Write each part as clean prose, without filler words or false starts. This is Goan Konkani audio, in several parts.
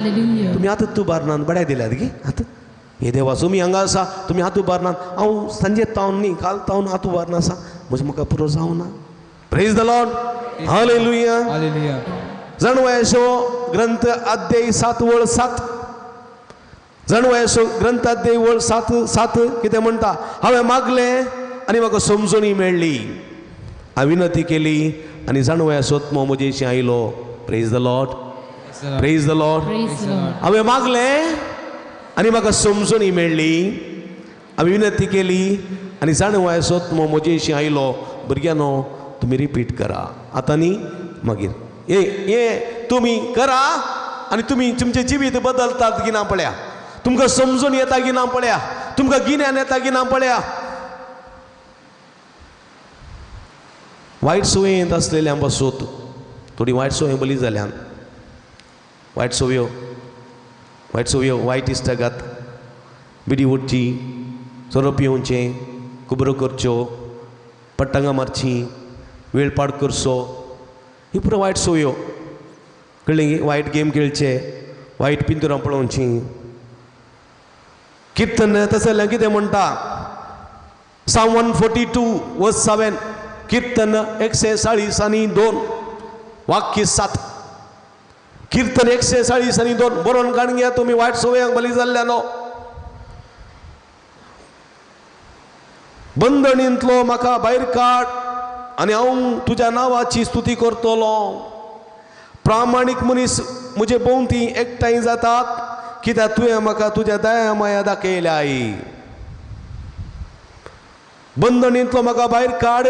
तुमी आतां तूं बारनात बड्या दिल्यात गी आतां हे देवा तुमी हांगा आसा तुमी हात उबारनात हांव सांजे तावन न्ही काल तावन हात उबारना आसा म्हजें म्हाका पुरो जावना. Praise the Lord. Hallelujah. जाणवायेचो ग्रंथ अध्याय 7 वळ 7. जाणवायेचो ग्रंथ अध्याय वळ 7 कितें म्हणटा? हांवें मागलें आनी म्हाका समजणी मेळ्ळी, हांवें विनंती केली आनी जाणवायेचो आत्मो म्हजेशी आयलो. Praise the Lord. Praise the Lord. हांवें मागलें आनी म्हाका समजणी मेळ्ळी, हांवें विनंती केली आनी जाणवायेचो आत्मो म्हजेशी आयलो. भुरग्यांनो तुमी रिपीट करा आतां न्ही मागीर हे हे तुमी करा आनी तुमी तुमचें जिवीत बदलतात की ना पळया, तुमकां समजून येता की ना पळया, तुमकां गिन्यान येता की ना पळया. वायट संवयेंत आसलेल्या पासून थोडी वायट संवय बली जाल्यान, वायट संवयो, वायट संवयो, वायट इश्टागात, बिडी ओडची, सोरो पिवचें, खबरो करच्यो, पट्टांगां मारचीं, वेळ पाड करचो, ही पुरो वायट संवयो. कळ्ळें? वायट गेम खेळचे, वायट पिंतुरां पळोवचीं. किर्तन तसलें कितें म्हणटा? Psalm 142 verse 7. किर्तन 142 वाक्य 7. किर्तन 142 बरोवन काडून घ्या तुमी वायट संवयांक बली जाल्ल्या न्हू. बंदणींतलो म्हाका भायर काड आनी हांव तुज्या नांवाची स्तुती करतलो. प्रामाणीक मनीस म्हजे भोंवती एकठांय जातात कित्याक तुवें म्हाका तुज्या दया माया दाखयल्या. बंदणींतलो म्हाका भायर काड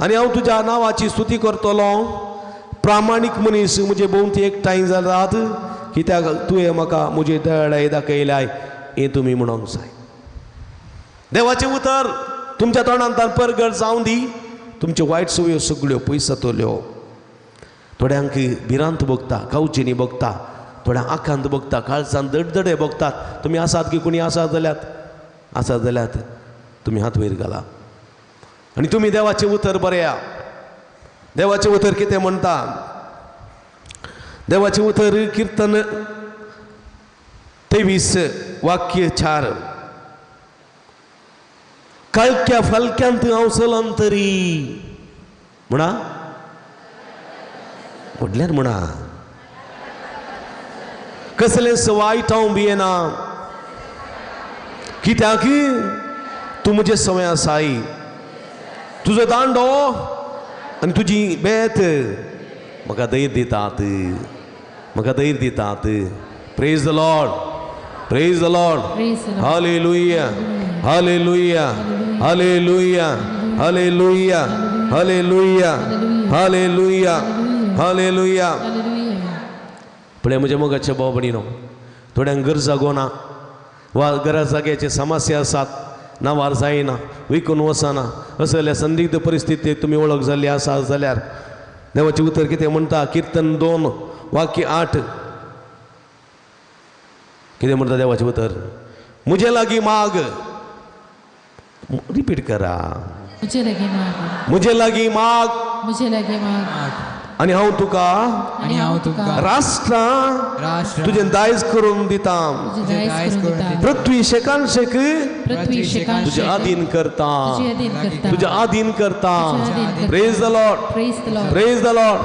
आनी हांव तुज्या नांवाची स्तुती करतलो. प्रामाणीक मनीस म्हजे भोंवती एकठांय जातात कित्याक तुवें म्हाका म्हजे दया दाखयल्या. हें तुमी म्हणूंक जाय. देवाचें उतर तुमच्या तोंडांतल्यान परगट जावं दी. तुमच्यो वायट संवयो सगळ्यो पयस जातल्यो. थोड्यांक भिरांत भोगता, कावचेनी भोगता, थोड्यांक आकांत भोगता, काळजान दडदडे भोगतात. तुमी आसात की कोणी आसात जाल्यात, आसात जाल्यात तुमी हात वयर घाला आनी तुमी देवाचें उतर बरया. देवाचें उतर कितें म्हणटा? देवाचें उतर किर्तन 23 वाक्य 4. काळख्या फालक्यांत हांव चलन तरी म्हणा, व्हडल्यान म्हणा, कसलेंच वायट हांव भियेना कित्याक तूं म्हजे सवय आसाय. तुजो दांडो आनी तुजी बेत म्हाका धैर्य दितात, म्हाका धैर्य दितात. Praise the Lord. Praise the Lord. Hallelujah. Hallelujah. Hallelujah. Hallelujah. Hallelujah. Hallelujah. Hallelujah. पळय म्हज्या मोगाच्या भाव भयणीनो, थोड्यांक घर जागो ना वा घरा जाग्याचे समस्या आसात, नांवार जायना, विकून वचना, असल्या संदिग्ध परिस्थितीत तुमी वळख जाल्ली आसा जाल्यार देवाचें उतर कितें म्हणटा? किर्तन 2 वाक्य 8 कितें म्हणटा देवाचें उतर? म्हजे लागीं माग. रिपीट करा. म्हजे लागीं माग, म्हजे लागीं माग, म्हजे लागीं माग आनी हांव तुका, आनी हांव तुका राष्ट्रां तुजें दायज करून दिता, पृथ्वी शेकान शेक तुजें आधीन करता, तुजें आधीन करता. Praise the Lord. Praise the Lord.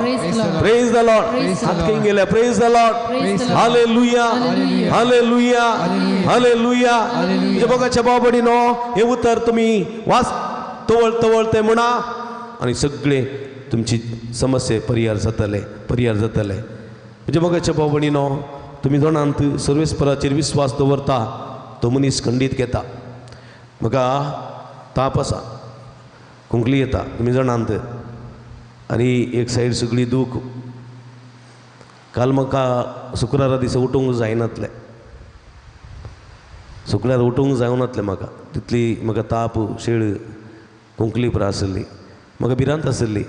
Praise the Lord. हात खंय गेले? Praise the Lord. Hallelujah. Hallelujah. Hallelujah. म्हज्या मोगाच्या भाव भयणीनो, हें उतर तुमी वाच तवळ तवळ तें म्हणा आनी सगळें तुमची समस्या परिहार जातले, परिहार जातले. म्हज्या मोगाच्या भाव भयणीनो, तुमी जाणांत सर्वेस्पराचेर विस्वास दवरता तो मनीस खंडीत घेता. म्हाका ताप आसा, खोंकली येता, तुमी जाणांत, आनी एक सायड सगळी दूख. काल म्हाका शुक्रारा दिसा उठूंक जायनातलें, शुक्रार उठूंक जायनातलें म्हाका, तितली म्हाका ताप, शेळ, खोंकली पुरो आसली, म्हाका भिरांत आसली.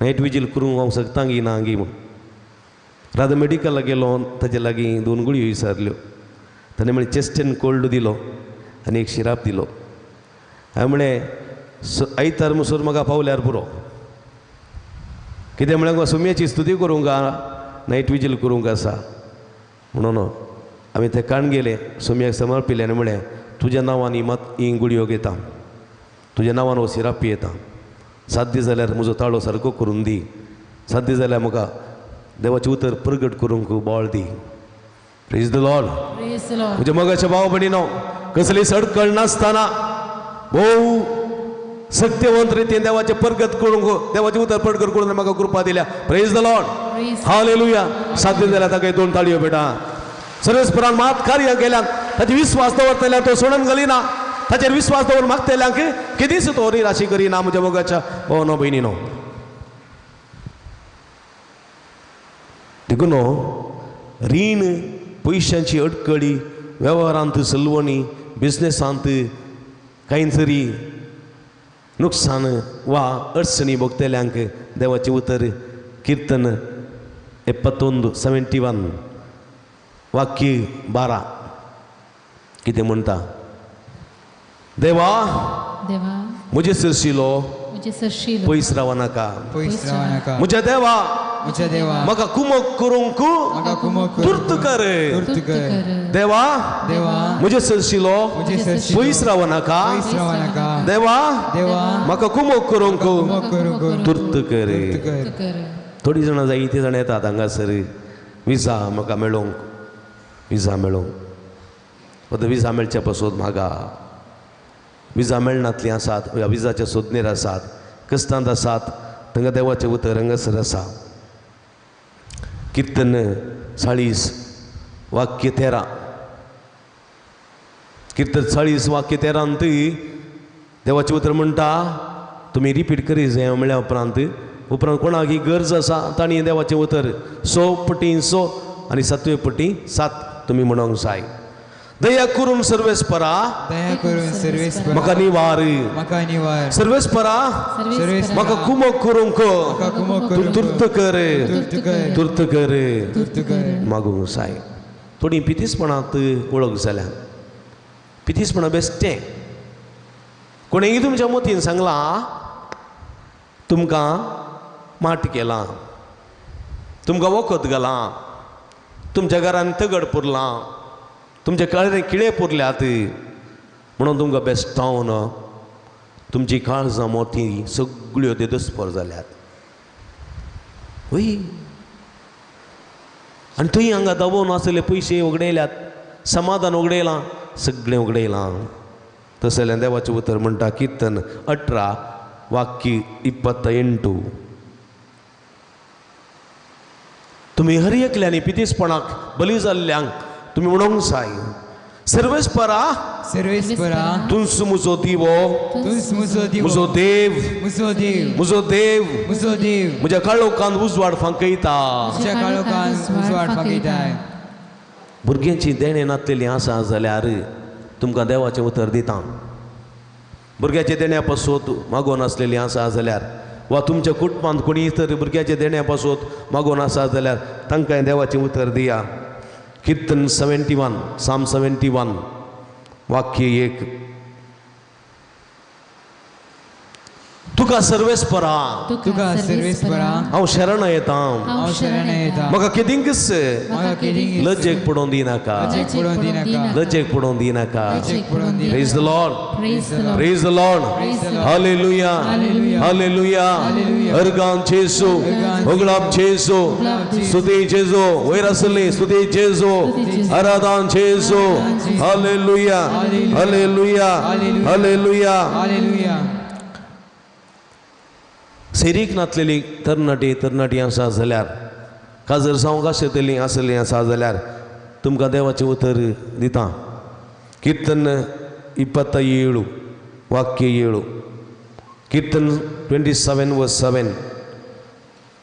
नायट विजील करूंक हांव शकता गी ना गी म्हूण. रात मेडिकलाक गेलो, ताजे लागीं 2 गुळयो विचारल्यो. ताणें म्हळें चेस्ट एंड कोल्ड दिलो आनी एक शिराप दिलो. हांवें म्हळें आयतार मुसोर म्हाका पावल्यार पुरो. कितें म्हळ्यार सुम्याची स्तुती करूंक नायट विजील करूंक आसा. म्हणून आमी ते काण गेले सोमयाक समर्पिले आनी म्हळें तुज्या नांवान ही मात ही गुळयो घेता, तुज्या नांवान हो सिरप पियेता, साध्य जाल्यार म्हजो ताळो सारको करून दी, साध्य जाल्यार म्हाका देवाचें उतर प्रगट करूंक बळ दी. Praise the Lord. म्हज्या मोगाच्या भाव भयणीनो, कसली सडकळ नासतना भोव सत्यवंत रितीन देवाचें प्रगत करूंक, देवाचें उतर प्रगट करून म्हाका कृपा दिल्या. Praise the Lord. Hallelujah. साध्य जाल्यार ताका 2 ताळयो बेटा. सर्वेस्परान मात कार्य केल्यान ताचे विस्वास दवरतल्यान तो सोडून घालिना, ताचेर विस्वास दवरून मागतल्यांक केदीच तो निराशी करिना. म्हज्या मोगाच्या भावनो भयणीनो, देखून रीण, पयशांची अडकळी, वेव्हारांत सलवणी, बिजनेसांत कांय तरी नुकसान वा अडचणी भोगतल्यांक देवाचें उतर किर्तन 71 71 वाक्य 12 कितें म्हणटा? देवा देवा म्हजे सरशिलो पयस रावनाका, म्हज्या देवा म्हाका कुमक करूंक तुर्त कर. देवा म्हजे सरशिलो पयस रावनाका, देवा म्हाका कुमक करूंक तुर्त कर. थोडीं जाणां जायतीं जाणां येतात हांगासर विजा म्हाका मेळोंक, विजा मेळोंक. आतां विजा मेळच्या पासून म्हाका विजा मेळनातलीं आसात, विजाच्या सोदनेर आसात, क्रिस्तांत आसात, तांकां देवाचें उतर हांगासर आसा. किर्तन 40 वाक्य 13, किर्तन 40 वाक्य 13 देवाचें उतर म्हणटा, तुमी रिपीट करी जाय म्हळ्या उपरांत उपरांत कोणाक ही गरज आसा तांणी देवाचें उतर 6 पटी 6 आनी 7 पटी 7 तुमी म्हणूंक जाय. दया करून सर्वेस्परा, दया करून सर्वेस्परा म्हाका निवार, म्हाका निवार, सर्वेस्परा म्हाका कुमक करूंक तुर्त कर, तुर्त कर मागूंक जाय. थोडीं पितीसपणांत वळख जाल्या, पितीसपणां बेश्टें. कोणेंय तुमच्या मतीन सांगलां तुमकां माट केलां, तुमकां वखद घालां, तुमच्या घरान तगड पुरलां, तुमच्या कळरे किळे पुरल्यात म्हणून तुमकां बेस्टावन तुमची काळजां मोती सगळ्यो ते दसपर जाल्यात. वय आनी थंय हांगा दबोवन आसले पयशे उगडयल्यात, समाधान उगडयलां, सगळें उगडयलां. तशें जाल्यार देवाचें उतर म्हणटा किर्तन 18 वाक्य 28, तुमी हर एकल्यांनी पितीसपणाक बली जाल्ल्यांक तुमी म्हणूंक जाय, सर्वेस्परा सर्वेस्परा तुंस म्हजो दिवो, तुंस म्हजो दिवो, म्हजो देव, म्हजो देव, म्हजो देव, म्हजो देव, म्हज्या काळोखान उजवाड फांकयता, म्हज्या काळोखान उजवाड फांकयता. भुरग्यांची देणें नासलेली आसा जाल्यार तुमकां देवाचें उतर दिता. भुरग्याच्या देण्या पासत मागोवन आसलेली आसा जाल्यार वा तुमच्या कुटुंबांत कोणीय तर भुरग्याच्या देण्या पासत मागोवन आसा जाल्यार तांकां देवाचें उतर दिया. किर्तन 71, साम 71 वाक्य 1, तुका सर्वेस्परा, तुका सर्वेस्परा हांव शरण येता, हांव शरण येता, म्हाका केदींकच लजेक पडोवन दिनाका, लजेक पडोवन दिनाका. Praise the Lord, praise the Lord. Hallelujah, hallelujah. Organ जेजू, होगळाप जेजू, स्तुती जेजू, वयर आसली स्तुती जेजू, आराधन जेजू. Hallelujah, hallelujah, hallelujah. सेरीक नातलेली तरणाटी तरणाटी आसा जाल्यार, काजर जावंक आसतली आसली आसा जाल्यार तुमकां देवाचें उतर दिता. किर्तन 27 वाक्य 7, किर्तन 27 verse 7,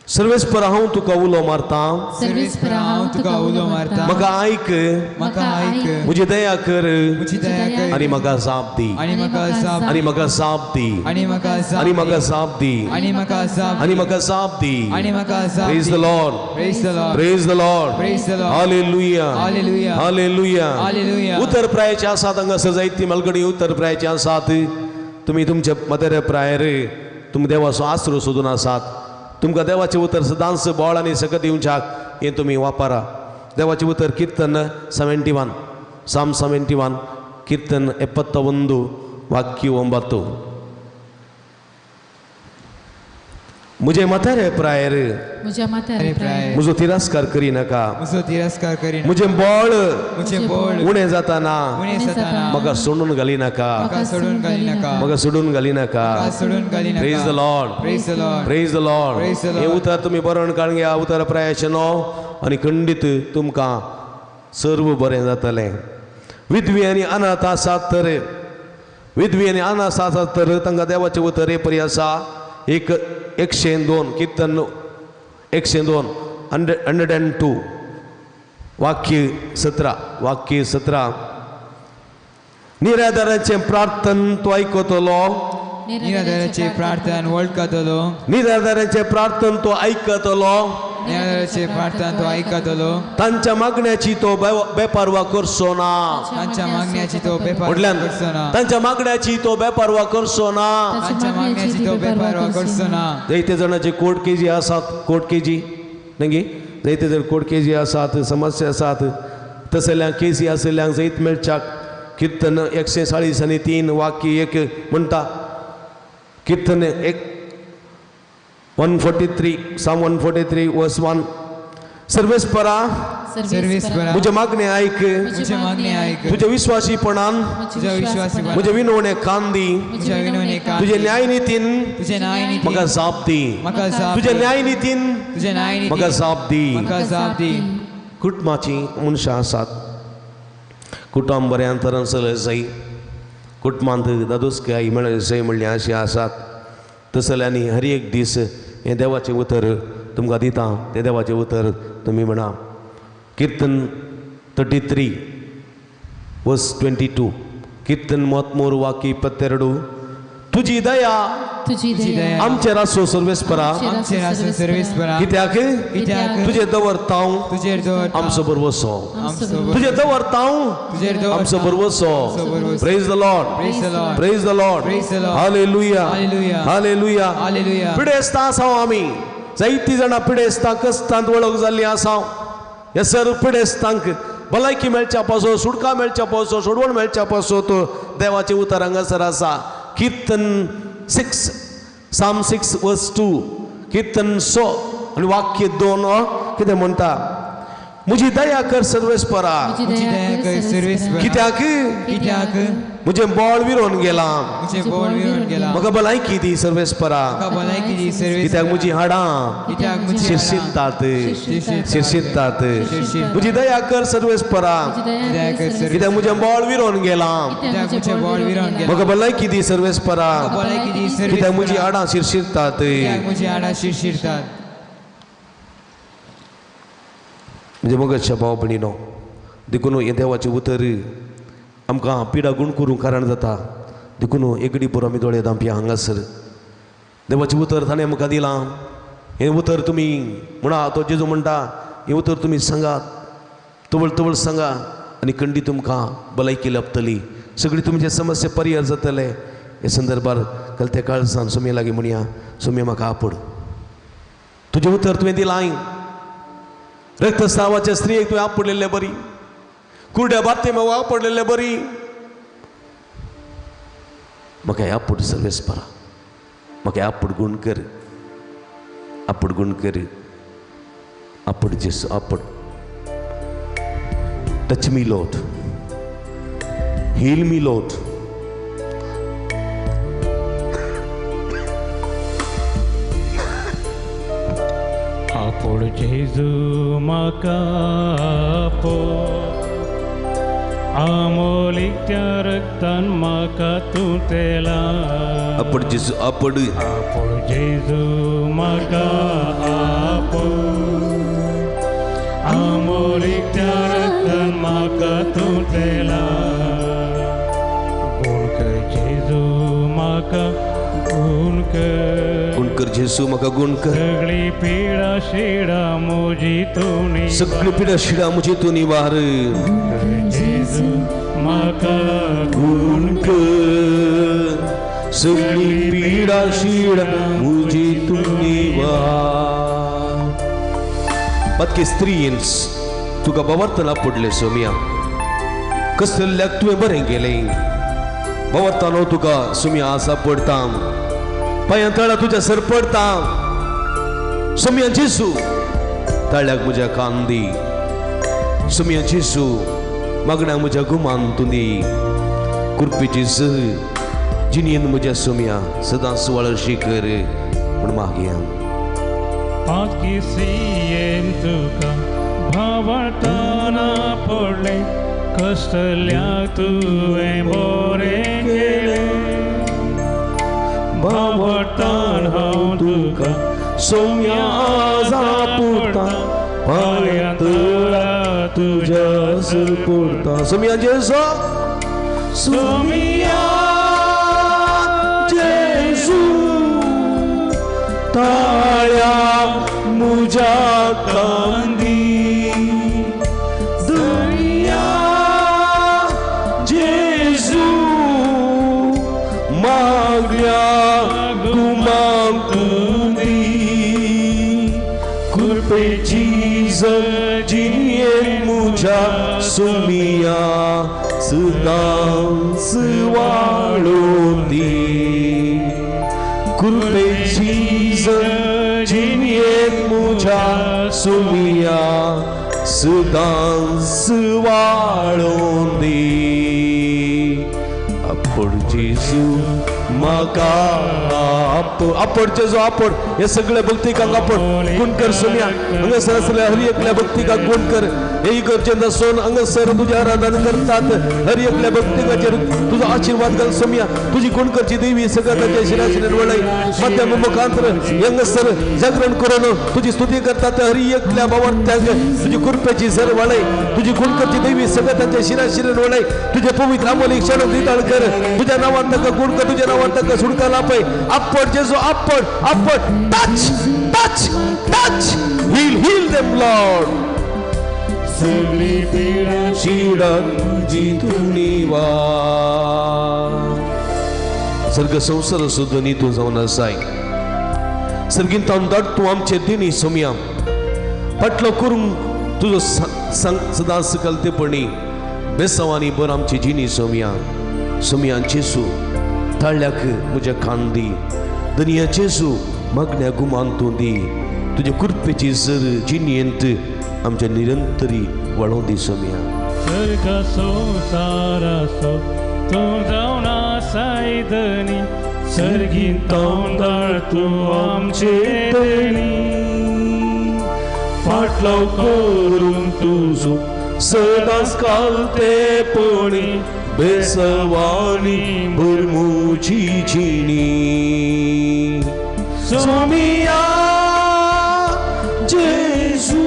सर्वेस्पर हांव तुका उलो मारता, सर्वेस्पर हांव तुका उलो मारता, म्हाका आयक, म्हाका आयक, म्हजी दया कर, म्हजी दया कर, आनी म्हाका जाप दी, आनी म्हाका जाप, आनी म्हाका जाप दी, आनी म्हाका जाप, आनी म्हाका जाप दी, आनी म्हाका जाप, आनी म्हाका जाप दी, आनी म्हाका जाप. Praise the Lord, praise the Lord, praise the Lord, praise the Lord. Hallelujah, hallelujah, hallelujah, hallelujah. उतर प्रायचे आसात हांगासर जायती मलगडी उतर प्रायचे आसात. तुमी तुमच्या मदर प्रायर तुमी देवाचो आसरो सोदून आसात. तुमकां देवाचें उतर सदांच बळ आनी सकत दिवच्याक हें तुमी वापरा. देवाचें उतर कीर्तन 71, साम 71, कीर्तन 71, वाक्य 9. मुझे म्हातारे प्रायर म्हजो तिरस्कार करिनाका, मुझे बळ उणें जाताना म्हाका सोडून घालिनाका, म्हाका सोडून घालिनाका. Praise the Lord, praise the Lord. हें उतर तुमी बरोवन काडून घ्या. उतर प्रायाचें नांव आनी खंडीत तुमकां सर्व बरें जातलें. विधवी आनी अनाथ आसात तर, विधवी आनी अनाथ आसात तर तांकां देवाचें उतर हे परी आसा. 102, कीर्तन 102, 102, वाक्य 17, वाक्य 17. निराधाराचें प्रार्थन तो आयकतलो, निराधाराचें प्रार्थन वळखतलो, निराधाराचें प्रार्थन तो आयकतलो, निराधाराचें प्रार्थन तो आयकतलो. तांच्या मागण्याची तो बेपारवा करचो ना, तांच्या मागण्याची तो बेपारवा करचो ना, तांच्या मागण्याची तो बेपारवा करचो ना, तांच्या मागण्याची तो बेपारवा करचो ना. जायते जाणांचे कोर्ट केजी आसात, कोर्ट केजी न्ही, जायते जण कोर्ट केजी आसात, समस्या आसात, तसल्यांक केसी आशिल्ल्यांक जैत मेळच्याक कीर्तन 140 आनी 3 वाक्य 1 म्हणटा. कीर्तन 143, Psalm 143 verse 1. सर्वेस्परा म्हजें मागणें आयक, तुज्या विश्वासीपणान म्हजें विनवणें कान दी, तुजे न्यायनितीन म्हाका जाप दी, तुज्या न्यायनितीन म्हाका जाप दी. कुटुंबाचीं मनशां आसात, कुटुंब बऱ्या तरान चलत जाय, कुटुंबांत दादोसकाय मेळत जाय म्हणली आशी आसात. तसल्यांनी हर एक दीस हें देवाचें उतर तुमकां दिता, तें देवाचें उतर तुमी म्हणा. कीर्तन 33 verse 22, कीर्तन 33 वाक्य 22. तुजी दया आमचेर आसूं सर्वेस्परा, कित्याक तुजें दवरता आमचो भरवसो, तुजें दवरता आमचो भरवसो. Praise the Lord, praise the Lord. Hallelujah, hallelujah. पिडेस्तां आसा आमी, जायतीं जाणां पिडेस्तां कस्तांत वळख जाल्लीं आसा. ह्या सर्व पिडेस्तांक भलायकी मेळच्या पासो, सुटका मेळच्या पासो, सोडवण मेळच्या पासो तो देवाचें उतर हांगासर आसा. कीर्तन 6, Psalm 6 verse 2, कीर्तन 100 आनी वाक्य 2 कितें म्हणटा? म्हजी दया कर सर्वेस्परा, कित्याक म्हजें बळ विरोन गेलां, म्हाका भलायकी दी सर्वेस्परा, कित्याक म्हजी हाडां शिरशिरतात, शिरशिरतात. म्हजी दया कर सर्वेस्परा, कित्याक म्हजें बळ विरोन गेलां, म्हाका भलायकी दी सर्वेस्परा, कित्याक म्हजी हाडां शिरशिरतात. म्हणजे मगजच्या भाव भयणीनो, देखून हें देवाचें उतर आमकां पिडा गूण करूंक कारण जाता. देखून एकडे पुरो आमी दोळे धांपया हांगासर. देवाचें उतर ताणें आमकां दिलां. हें उतर तुमी म्हणा, तो जेजू म्हणटा, हें उतर तुमी सांगात, तवळ तवळ सांगा आनी खंडी तुमकां भलायकी लाभतली, सगळी तुमचे समस्या परिहार जातले. हे संदर्भार कलत्या काळजान सुमे लागीं म्हणया, सुमे म्हाका आपोड, तुजें उतर तुवें दिलां. रक्तस्रावाच्या स्त्रियेक तुवें आपडलेले बरी, कुरड्या बारतेमाक आपडलेले बरी, म्हाका आपूट सर्वेस्परा, म्हाका आपूट गूण कर, आपूट गूण कर, आपूट जेसू, आपूट. Touch me Lord, heal me Lord. आपोड जेजू म्हाका आपोड, आमोलिकच्या रक्तान म्हाका तूं तेला. आपोड जेजू, आपोड, आपोड जेजू म्हाका आपोड, आमोलिकच्या रक्तान म्हाका तूं तेला. गुण कर जेजू म्हाका, गुण कर, गुण कर जेजू म्हाका, गुण कर. सगळी पिडा शिडा म्हजी तूं, सगळी पिडा शिडा म्हजी तूं निवार. जेजू म्हाका गुण कर, सगळी पिडा शिडा म्हजी तूं निवार. पतके स्त्रीयन्स तुका बावर्तना पडलें सोमिया कसल्याक तुवें बरें गेलें बावर्तानो तुका सोमिया आसा पडटा पांयां तळा तुज्या सर पडटा सोमिया जेजू ताळ्याक म्हज्या कान दी सोमिया जेजू मागण्या म्हज्या गुमान तूं दी कुरपेची सर जिणेन म्हज्या सोमिया सदां सुवाळशी कर म्हूण मागया. पाकिसियेन तुका भावार्थाना पडलें कसल्याक तुवें बरें केलें भावार्थान हांव तुका सोम्या जापुरता पांयां तळा तुज्या सर पुरता सोमिया जेजू सोमिया जेजू ताळ्या मुझ्या कांदी दुनिया जेजू मागल्या गुमांक दी कृपेची जिणेन मुझ्या सुमिया सदांच वाळूं दी कृपेची जिणेन मुझ्या सुमिया सदांच वाळूं दी. आपोड जेजू म्हाका आपोड जेजू आपोड हे सगळे भक्तिकांक आपोड गुण कर सोमिया हांगासर आसल्या हर एकल्या भक्तिकांक गुण कर हे इगर्जेंत आसून हांगासर तुजें आराधन करतात हर एकल्या भक्तिकाचेर तुजो आशिर्वाद घाल सोमिया तुजी गुण करची देवी सगळ्या ताच्या शिराशिरेन वळय माध्यम मुखांतर हांगासर जागरण करून तुजी स्तुती करतात हर एकल्या बावर्त्यांक तुजी कृपेची सर वळय तुजी गुण करची देवी सगळ्या ताच्या शिराशिरेन वळय तुजे पवित्र आमोलीक शरण नितळ कर तुज्या नांवान ताका गुण कर तुज्या नांवान ताका सुटका लापय. आपोड जेजू आपोड आपोड touch touch touch heal heal them Lord. सगळी पिडा शिडा तुजी तूं निवार सर्ग संवसार सुद्दां तूं जावन आसाय सर्गीन तावन धाड तूं आमचे दिनी सोमिया फाटलो करूंक तुजो सदांच कलतेपणी बेसांवांनी बर आमची जिणी सोमिया सोमिया जेजू ताळ्याक म्हज्या कान दी दनिया जेजू मागण्या गुमान तूं दी तुजे कृपेची सर जिणेंत आमच्या निरंतरी वळोवन दी सोमिया. सर्ग संवसाराचो तूं जावन आसाय धनी सर्गीन तावन धाड तूं आमचे धनी फाटलो करून तुजो सदांच कालतेपणी बेसवानी भरमुची जिणी सोमिया जेजू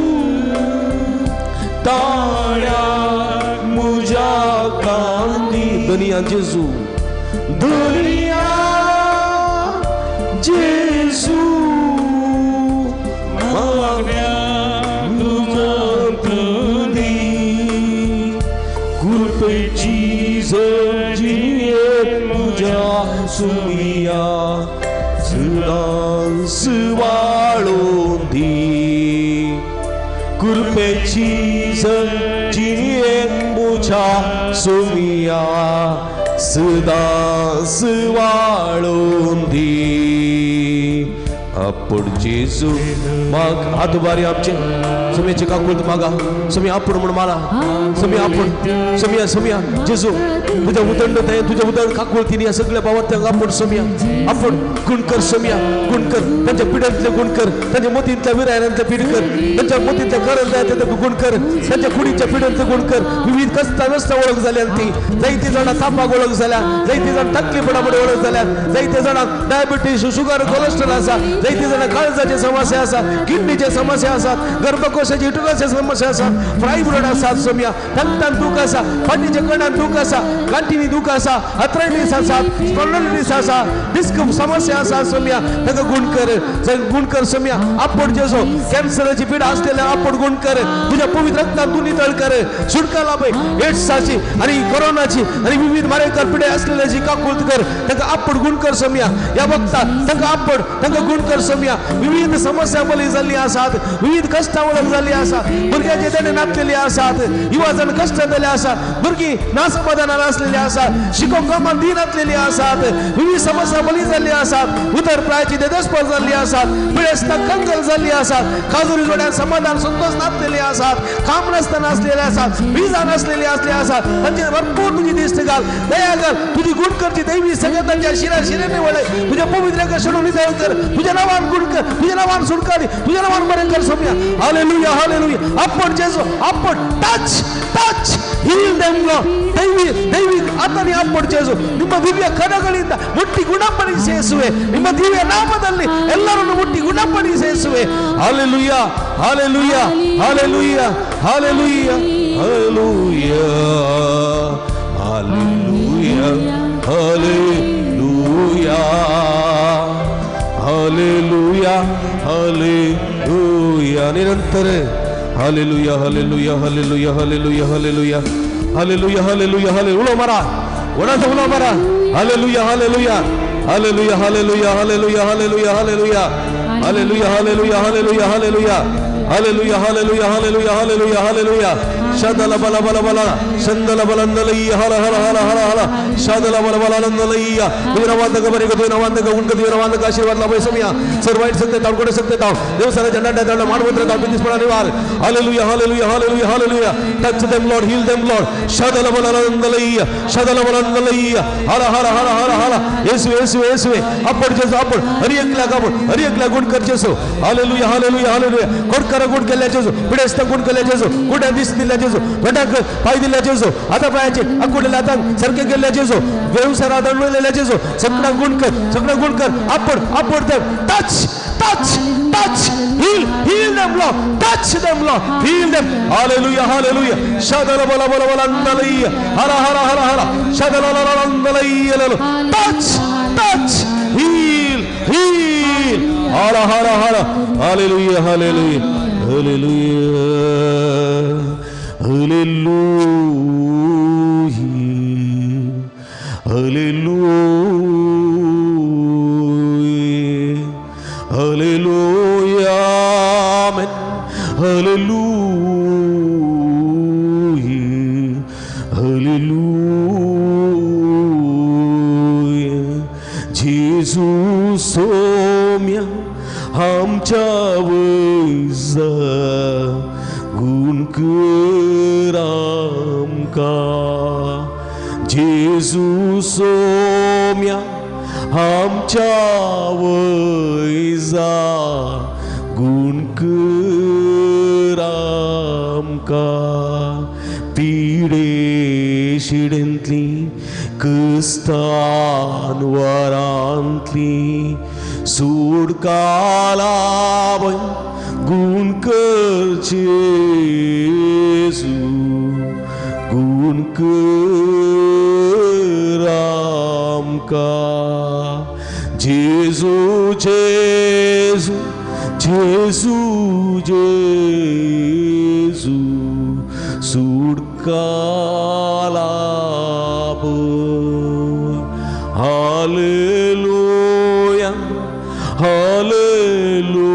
ताळ्या मुझ्या कांदी दुनिया जेजू दुनिया जेजू मागण्या गुमांक दी कृपेची जिणेन मुझ्या सुमिया सदांच वाळूं दी कृपेची जिणेन मुझ्या सुमिया सदांच वाळूं दी. आपोड जेजू माग हात उबारी आमचे सोमियाची काकूळत मागा सोमिया आपोड म्हूण मारा सोमिया आपोड सोमिया सोमिया जेजू तुज्या उदंड तुज्या उदंड काकूळतीन ह्या सगळ्या बाबतींत आपोड सोमिया आपोड गुण कर सोमिया गुण कर त्यांच्या पिढ्यांतले गुण कर त्यांच्या मोतींतल्या विरायनांतले पीड कर त्यांच्या मोतींतल्या करंजातले गुण कर त्यांच्या कुडीच्या पिढ्यांतले गुण कर. विविध कसता नसता ओळख जाल्या ती जायते जाणां तापाक ओळख जाल्या जायते जाण तकलीफणामध्ये ओळख जाल्या जायते जाणांक डायबिटीस शुगर कोलेस्ट्रॉल आसा जायते जाणां काळजाचे समस्या आसा किडनीचे समस्या आसात गर्भकोशाची युटरसाचे समस्या आसात फायब्रॉइड आसात सोमिया रक्तान दूख आसा फाटीच्या कणान दूख आसा गांठीनी दूख आसा अथरायटीस आसा स्पॉन्डिलायटिस आसा डिस्क समस्या आसा सोमिया ताका गुण कर गुण कर सोमिया. आपोड जेजो कॅन्सराची पिडा आसलेल्या आपोड गुण कर तुज्या पवित्र रक्तान तूं नितळ कर सुटका लाभय एड्साची आणि कोरोनाची आणि विविध मारेकर पिढे असलेल्याची काकूळत कर ताका आपोड गुण कर सोमिया. ह्या वक्ता तांकां आपोड तांकां गुण कर सोम्या विविध समस्या बली जाल्ली आसात विविध कश्टां वळख जाल्ली आसात भुरग्यांचे देणे नासलेली आसात युवा जण कश्ट जाल्ले आसात भुरगीं नासमाधानान आसलेली आसात शिकोवंक कामान दिनासलेली आसात विविध समस्या बली जाल्ली आसात उतर प्रायाची देदस्पर जाल्ली आसात पिडेस्तां कंगल जाल्ली आसात काजुरी जोड्यान समाधान संतोष नासलेली आसात काम नासतना आसलेले आसात विजा नासलेली असले आसात तांचेर भरपूर तुजी दिश्ट घाल दया घाल तुजी गुण करची दैवी सगळ्या तांच्या शिरा शिरेने वळय तुझ्या पवित्र सोडून नितळ कर तुझ्या नावान गुण कर तुझ्या नावान सुटकारी तुझ्या नावान बरें कर सोम्या हालेलुया हालेलुया आपण जेजू आपण touch touch heal them Lord ದೈವಿ ದೈವಿ ಆತನೇ आपण ಜೇಸು ನಿಮ್ಮ ದಿವ್ಯ ಕರಗಳಿಂದ ಮುಟ್ಟಿ ಗುಣಪಡಿಸಿ ಯೇಸುವೆ ನಿಮ್ಮ ದಿವ್ಯ ನಾಮದಲ್ಲಿ ಎಲ್ಲರನ್ನು ಮುಟ್ಟಿ ಗುಣಪಡಿಸಿ ಯೇಸುವೆ hallelujah hallelujah hallelujah hallelujah hallelujah hallelujah hallelujah hallelujah hallelujah निरंतर hallelujah hallelujah hallelujah hallelujah hallelujah hallelujah hallelujah hallelujah उलो मारा वडाचा उलो मारा hallelujah hallelujah hallelujah hallelujah hallelujah hallelujah hallelujah hallelujah hallelujah hallelujah hallelujah hallelujah hallelujah hallelujah hallelujah hallelujah शदल बल बल बल संदल बलंदलय्य हर हर हर हर हर शदल बल बलंदलय्य वीरवांदक बरिक वीरवांदक उनक वीरवांदक आशीर्वाद लाभे समिया सर वाईट सकते ताव कोडे सकते ताव देवसारा झंडा डाळ मानवत्र ताव बिंदिस पडा निवार hallelujah hallelujah hallelujah hallelujah touch them Lord heal them Lord शदल बलंदलय्य शदल बलंदलय्य हर हर हर हर हर येसु येसु येसुवे आपण जेसू आपण हर एकला आपण हर एकला गुण कर जेसू हालेलुया हालेलुया हालेलुया कोटकर गुण केल्या जेसू पिडेस्त गुण केल्या जेसू कुठे दिस दिल्या जेसू घटाक पाय दिल्या जेसू आता पायाचे अकुडल्या हातांक सारखे केल्या जेसू व्यवसाय दडलेल्या जेसू सगळा गुण कर सगळा गुण कर आपण आपण touch touch touch heal heal them Lord touch them Lord heal them hallelujah hallelujah शदल बल बल बलंदलय्य हर हर हर हर शदल बलंदलय्य touch touch heal heal Har Har Har hallelujah hallelujah hallelujah hallelujah hallelujah hallelujah amen hallelujah hallelujah जेजू सोम्या आमच्या वैजा गुण कर आमकां जेजू सोम्या आमच्या वैजा गुण कर आमकां पिडे शिडेंतली क्रिस्तान वरांतली सुटकालावय गुण कर जेजू गुण कर आमकां जेजू जेजू जेजू जेजू सुटकालावय hallelujah hallelujah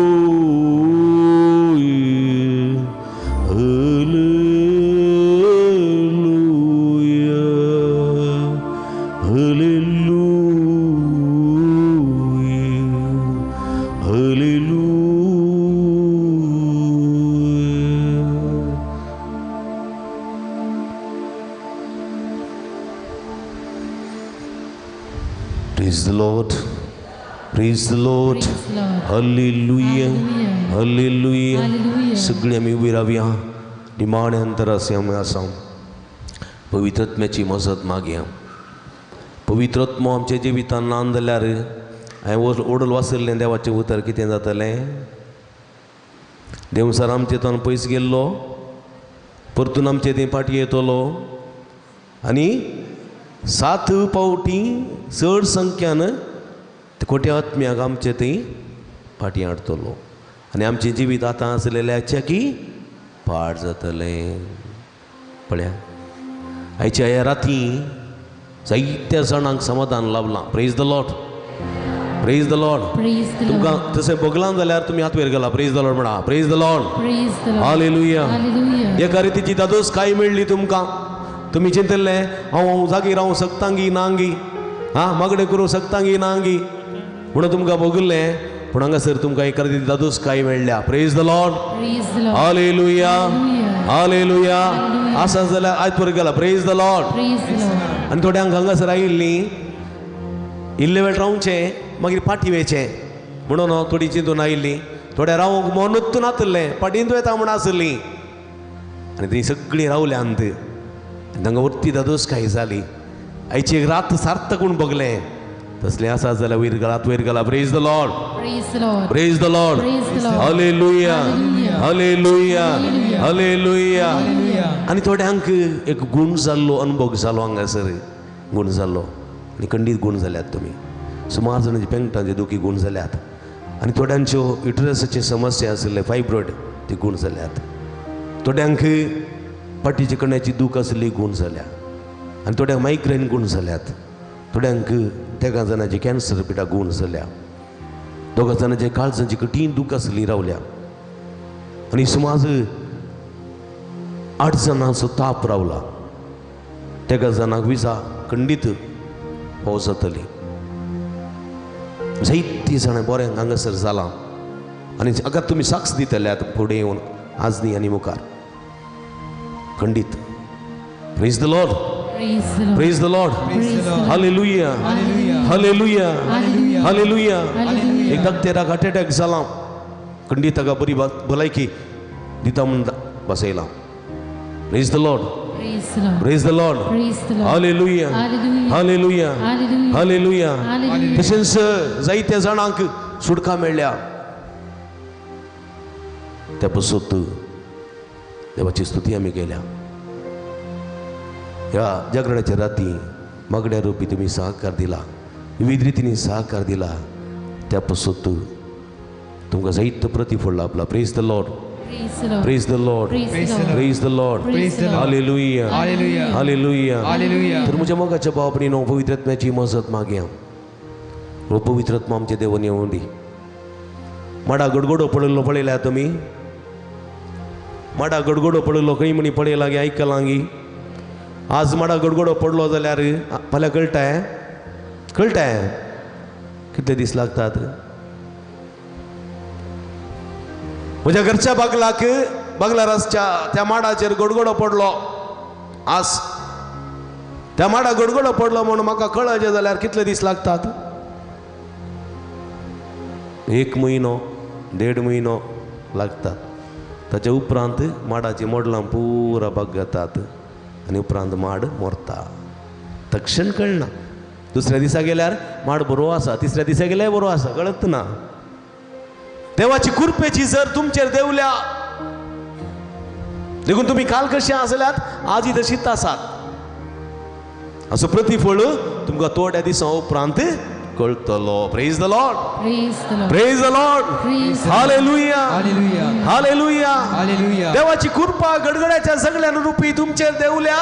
hallelujah hallelujah hallelujah. Praise the Lord. Praise the Lord. Hallelujah. Hallelujah. सगळी आमी उबी रावया निमाणे अंतर असे आमी आसा पवित्रत्म्याची मजत मागया पवित्रत्मो आमच्या जिवितान ना जाल्यार हांवें ओडल वाचल्लें देवाचें उतर कितें जातलें देवसार आमचे तोन पयस गेल्लो परतून आमचे थंय फाटी येतलो आनी 7 पावटी चड संख्यान खोट्या आत्म्याक आमचे थंय फाटीं हाडटलो आनी आमचें जिवीत आतां आसलेल्याच्या की पाड जातलें. पळया आयच्या ह्या राती जायत्या जाणांक समाधान लाभलां. Praise the Lord. Praise the Lord. Praise the Lord. तुमकां तशें भोगलां जाल्यार तुमी हात वयर गेला. प्रेज the Lord म्हणा. Praise the Lord. Praise the Lord. Hallelujah. Hallelujah. एका रितीची दादोस काय मेळ्ळी तुमकां. तुमी चिंतलें हांव जागी रावूंक शकतांगी नांगी, आं मागणें करूंक शकतांगी नांगी म्हणून तुमकां भोगलें. पूण हांगासर तुमकां एका रितीची दादोस काय मेळ्ळ्या. Praise the Lord. Praise the Lord. Hallelujah. Hallelujah. Hallelujah. आसा जाल्यार आयत वर गेला. Praise the Lord. Praise the Lord. आनी थोड्यांक हांगासर आयिल्लीं इल्ले वेळ रावचें मागीर फाटीं वयचें म्हणून थोडीं चिंतून आयिल्लीं. थोड्या रावंक मनूच नातलें, फाटींत वयता म्हूण आसलीं आनी तीं सगळीं रावल्यांत. तांकां वरती दादोस काय जाली. आयची एक रात सार्थक म्हूण भोगलें. तसलें आसा जाल्यार वयर गेलात, वयर गेला. Praise the Lord. Praise the Lord. Praise the Lord. Praise the Lord. Hallelujah. Hallelujah. Hallelujah. आनी थोड्यांक एक गूण जाल्लो अनुभव जालो हांगासर. गूण जाल्लो आनी खंडीत गूण जाल्यात तुमी. सुमार जाणांचे पेंगटांचे दुखी गूण जाल्यात आनी थोड्यांच्यो युटरसाची समस्या आशिल्ले फायब्रॉयड ती गूण जाल्यात. थोड्यांक फाटीच्या कण्याची दूख आशिल्ली गूण जाल्या आनी थोड्यांक मायग्रेन गूण जाल्यात. थोड्यांक तेगां जाणांची कॅन्सर पिठा गूण जाल्या. दोगां जाणांचे काळजांची कठीण दूख आशिल्ली रावल्या आनी सुमार 8 जाणांचो ताप रावला. तेगा जाणांक विजा खंडीत पावस जातली. जायतीं जाणां बरें हांगासर जालां आनी अगर तुमी साक्ष दितले आतां फुडें येवन आज न्ही आनी मुखार खंडीत. Praise the Lord. Praise the Lord. Praise the Lord. Hallelujah. Hallelujah. Hallelujah. एक डॉक्टराक हार्ट अटॅक जाला, खंडीत ताका बरी भलायकी दिता म्हूण बसयलां. Praise the Lord. Praise the Lord. Praise the Lord. Hallelujah. Hallelujah. Hallelujah. तशेंच जायत्या जाणांक सुटका मेळ्ळ्या. त्या पसत देवाची स्तुती आमी केल्या. ह्या जागरणाच्या राती मागण्या रुपी तुमी सहकार दिला, विविध रितींनी सहकार दिला. त्या पसत तुमकां जायतो प्रतिफळ लाभला. Praise the Lord. Praise the Lord. Praise the Lord. Praise the Lord. Praise the Lord. Hallelujah. Hallelujah. Hallelujah. तर म्हज्या मोगाच्या भाव भयणीनो, पवित्र आत्म्याची मजत मागया. हो पवित्र आत्मा आमच्या देवान येवूं दी. माडा गडगडो पडिल्लो पळयल्या तुमी? माडा गडगडो पडिल्लो खंय म्हणी पळयला गे, आयकलां गी? आज माडा गडगडो पडलो जाल्यार फाल्यां कळटाय? कळटाय कितले दीस लागतात? म्हज्या घरच्या बागलाक बागलारासच्या त्या माडाचेर गडगडो पडलो. आज त्या माडा गडगडो पडलो म्हणून म्हाका कळचें जाल्यार कितले दीस लागतात? 1 म्हयनो 1.5 म्हयनो लागतात. ताच्या उपरांत माडाची मोडलां पुरा बाग घेतात आनी उपरांत माड मरता. तक्षण कळना. दुसऱ्या दिसा गेल्यार माड बरो आसा, तिसऱ्या दिसा गेल्यार बरो आसा, कळत ना. देवाची कृपेची जर तुमचेर देवल्या देखून तुमी काल कशे आसल्यात आजय तशीच आसात. असो प्रतिफळ तुमकां थोड्या दिसां उपरांत कळटलो. Praise the Lord. Praise the Lord. Praise the Lord. Hallelujah. Hallelujah. Hallelujah. देवाची कृपा गडगड्याच्या सगळ्या रुपी तुमचेर देवल्या.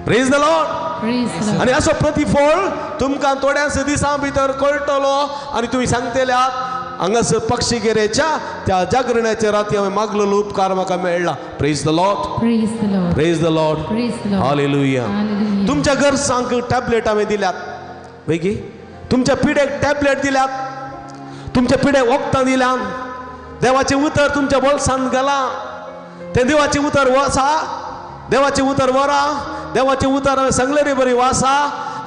Praise the Lord. Praise the Lord. आनी असो प्रतिफळ तुमकां थोड्याच दिसां भितर कळटलो आनी तुमी सांगतल्यात हांगासर पक्षीगिरेच्या त्या जागरणाच्या राती हांवें मागलेलो उपकार म्हाका मेळ्ळा. Praise the Lord. Praise the Lord. Praise the Lord. Praise the Lord. Hallelujah. Hallelujah. तुमच्या गरजांक टॅबलेट हांवें दिल्यात वैगी, तुमच्या पिडेक टॅबलेट दिल्यात, तुमच्या पिडेक वखदां दिल्यात. देवाचें उतर तुमच्या बोल्सांत घालां. तें देवाचें उतर वाचा, देवाचें उतर वरा, देवाचें उतर हांवें सांगलें रे बरी वाचा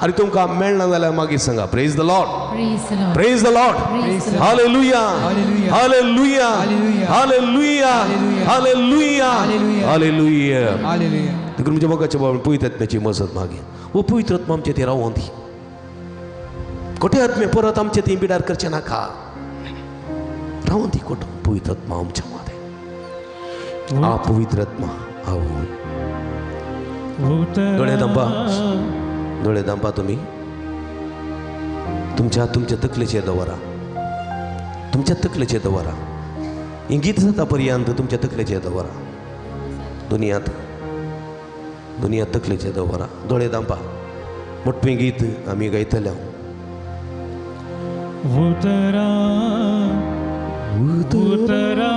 आनी तुमकां मेळना जाल्यार मागीर सांगा. Praise the Lord. Praise the Lord. Praise the Lord. Praise the Lord. Hallelujah. Hallelujah. Hallelujah. Hallelujah. Hallelujah. Hallelujah. Hallelujah. Hallelujah. देखून म्हज्या मोगाच्या बाबा पवित्र आत्म्याची मजत मागे. हो पवित्र आत्मा आमचे ते रावों दी. कोठे आत्मे परत आमचे ती बिडार करचे नाका. रावों दी कोठो पवित्र आत्मा आमच्या मदें. आ पवित्र आत्मा हांव. दोळे धांपा, दोळे धांपा तुमी. तुमच्या तुमच्या तकलेचेर दवरा, तुमच्या तकलेचेर दवरा. हें गीत जाता पर्यंत तुमच्या तकलेचेर दवरा. दुनियांत दुनिया तकलेचेर दवरा. दोळे धांपा. मोटवें गीत आमी गायतले. उतरा उतरा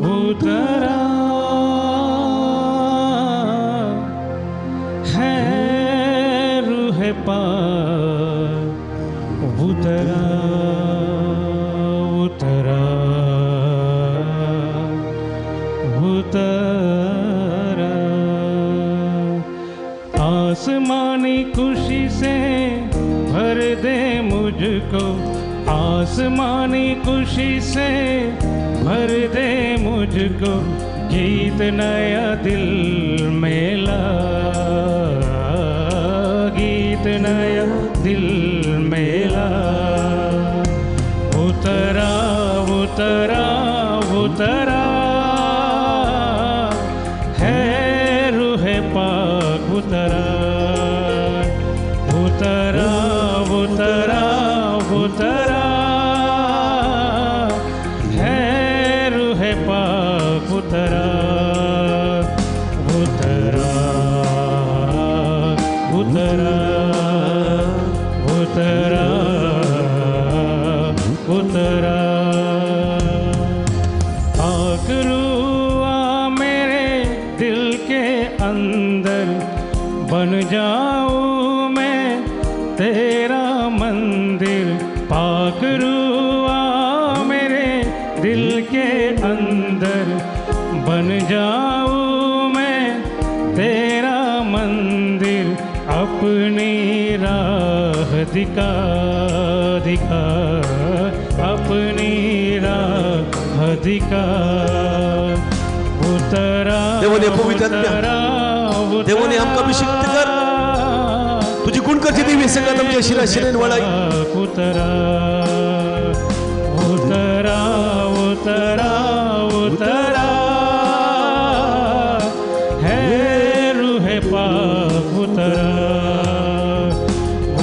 उतरा है रूह पाक उतरा उतरा उतरा। आसमानी खुशी से भर दे मुझको, आसमानी खुशी से भर दे मुझको, गीत नया दिल मेला, गीत नया दिल मेला। उतरा उतरा उतरा है रूह पाक उतरा उतरा उतरा उतरा है रूह पाक उतरा उतरा उतरा उतरा उतरा। आकरुआ मेरे दिल के अंदर बन जाऊँ मैं तेरा मंदिर, पाकरुआ मेरे दिल के अंदर बन जाऊँ मैं तेरा मंदिर, अपनी राह दिखा दिखा, अपनी राह दिखा। उतरा देवाने पवित्र आत्म्या, देवाने आमकां अभिषिक्त कर, तुझी गुणकरची देवी सगळ्यात आमच्या शिरा शिरेन वळाय। उतरा उतरा उतरा उतरा है रूह पाक उतरा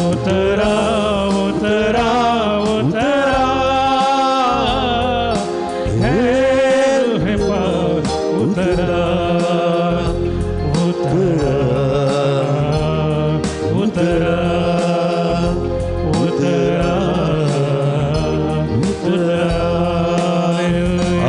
उतरा उतरा उतरा है रूह पाक उतरा उतरा उतरा उतरा उतरा।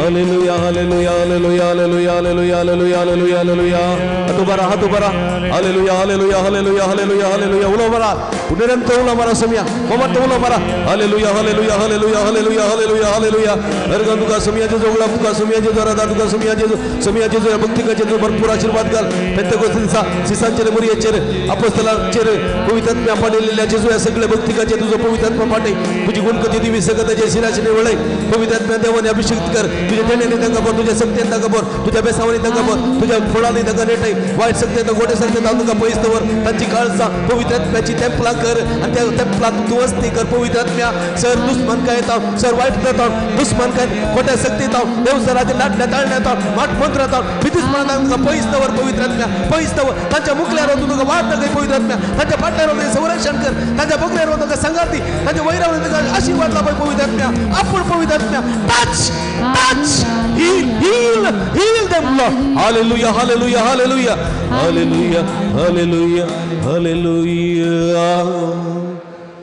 Hallelujah hallelujah hallelujah hallelujah hallelujah hallelujah hallelujah hallelujah. हात उबारा हात उबारा hallelujah hallelujah hallelujah hallelujah hallelujah. उलो मारा निरंतर उलो मारा समिया ममत उलो मारा hallelujah hallelujah hallelujah hallelujah hallelujah hallelujah. हरगन तुका समिया जेजू उगडा तुका समिया जेजू राधा तुका समिया जेजू समिया जेजू भक्ती का जेजू भरपूर आशीर्वाद घाल। पेंतेकोस्त दिसा सिसांचेर मुरयेचेर अपोस्तलांचेर पवित्र आत्म्या पाठयलेल्या जेजू ह्या सगळे भक्ती का तुझो पवित्र आत्मा पाठय। तुझी गुणकती दिवी सगळ्याच्या शिराशिने वळय। पवित्र आत्म्या देवाने अभिषेक कर। तुझ्या देण्याने तांकां भर, तुझ्या शक्तीन तांकां भर, तुझ्या बेसावानी तांकां भर, तुझ्या फळांनी तांकां नेटय। वायट शक्ती गोटे शक्ती तांकां पयस दवर। तांची काळजां पवित्र आत्म्याची तेंपलां कर आनी त्या तेंपलांत तूं वस्ती कर। पवित्र आत्म्या सर दुस्मन काय येता, सर वायट जाता, दुस्मन काय खोट्या शक्ती येता, देव सराचे लाटल्या ताळण्या येता, माट मंत्र येता, दुस्मन तांकां पयस दवर। पवित्र आत्म्या पयस दवर। तांच्या मुखल्यार तूं तुका वाट दाखय पवित्र आत्म्या। तांच्या फाटल्यार तुजें संरक्षण कर। तांच्या बगल्यार तुका सांगात दी। तांच्या वैरावर तुका आशीर्वाद लाभय पवित्र आत्म्या। आपूण पवित्र आत्म्या touch touch heal heal heal them Lord. Hallelujah hallelujah hallelujah hallelujah hallelujah hallelujah.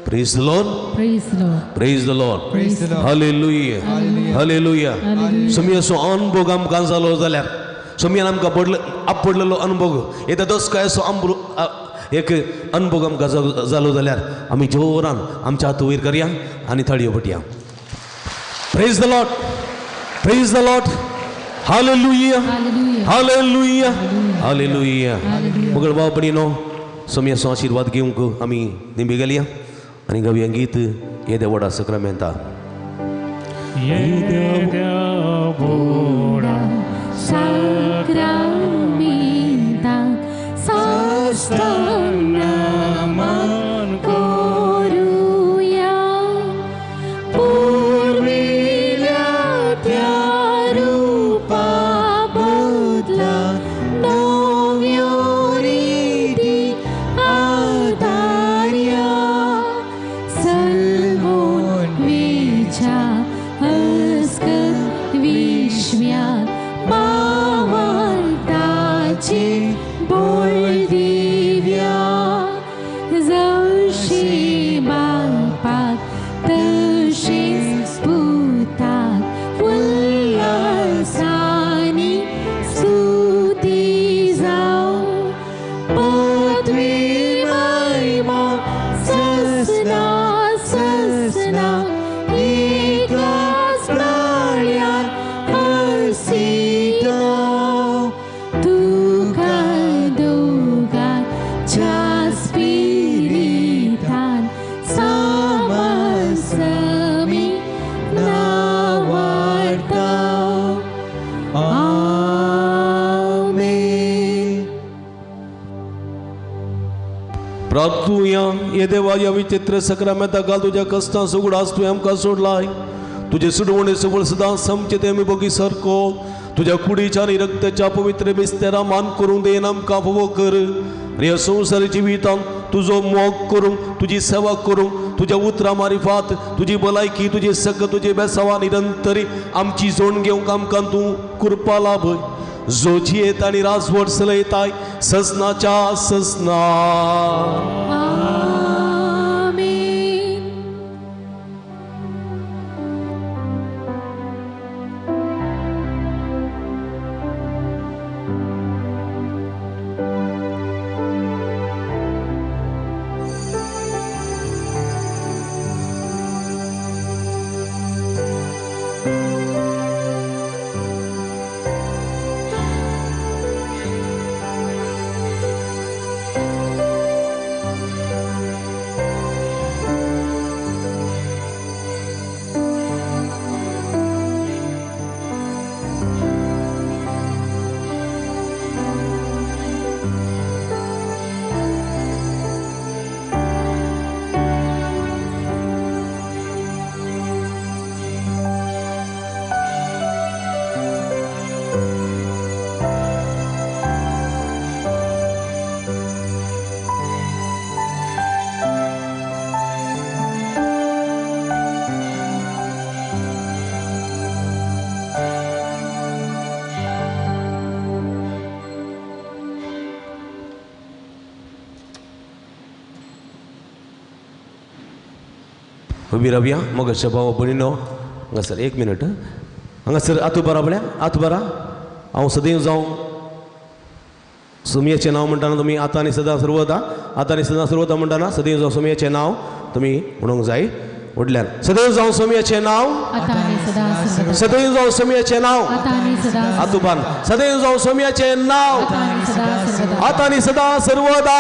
Praise the Lord. Praise the Lord. Praise the Lord. Praise the Lord. Hallelujah hallelujah. समियाचो अनुभव आमकां जालो जाल्यार समियान आमकां पडलो आपडलेलो अनुभव येता दसकायचो आंबरो एक अनुभव आमकां जालो जाल्यार आमी जोरान आमच्या हात वयर करया आनी ताळयो पटया। Praise the Lord. Praise the Lord. Hallelujah hallelujah hallelujah. मगळ भाव भयणीनो सोमयाचो आशिर्वाद घेवंक आमी निंबी गेलया आनी गावया गीत येद्या व्हडा सक्रामेंता। येद्या व्हडा साक्रामेंताक साष्टांग नमन करुया, पुर्विल्या त्या रुपा बदला नव्यो रिती आदार्या, सलवून वेच्या अस्कत विश्व्यात पावलताची बोल दिव्या, जशी बालपाक प्रार्थुया हे देवा ह्या विचित्र सक्रामेंता घाल तुज्या कश्टां सुगडास तुवें आमकां सोडलाय. तुजे सुडवणे सवळ सदां समचे ते आमी बगी सारको तुज्या कुडीच्या आनी रक्ताच्या पवित्र मिस्तेरा मान करूंक देन आमकां फावो कर. आनी ह्या संवसार जिवितांत तुजो मोग करूंक, तुजी सेवा करूंक, तुज्या उतरां मारिफात तुजी भलायकी, तुजी सकत, तुजी बेसावा निरंतरी आमची जोड घेवंक आमकां तूं कृपा लाभय. जो जियेता आनी राजवट चलयताय सजनाच्या सजना. आमेन. उबी रावया मगच्या भाव भयणीनो. हांगासर एक मिनट, हांगासर आतू बरा पळया, आतू बरा. हांव सदैव जावं सोमयाचें नांव म्हणटाना तुमी आतां आनी सदां सर्वदा, आतां आनी सदां सर्वदा म्हणटाना सदैव जावं सोमयाचें नांव तुमी म्हणूंक जाय व्हडल्यान. सदैव जावं सोमयाचें नांव, सदैव जावं सोमयाचें नांव, आतू बान. सदैव जावं सोमयाचें नांव, आतां आनी सदां सर्वदा,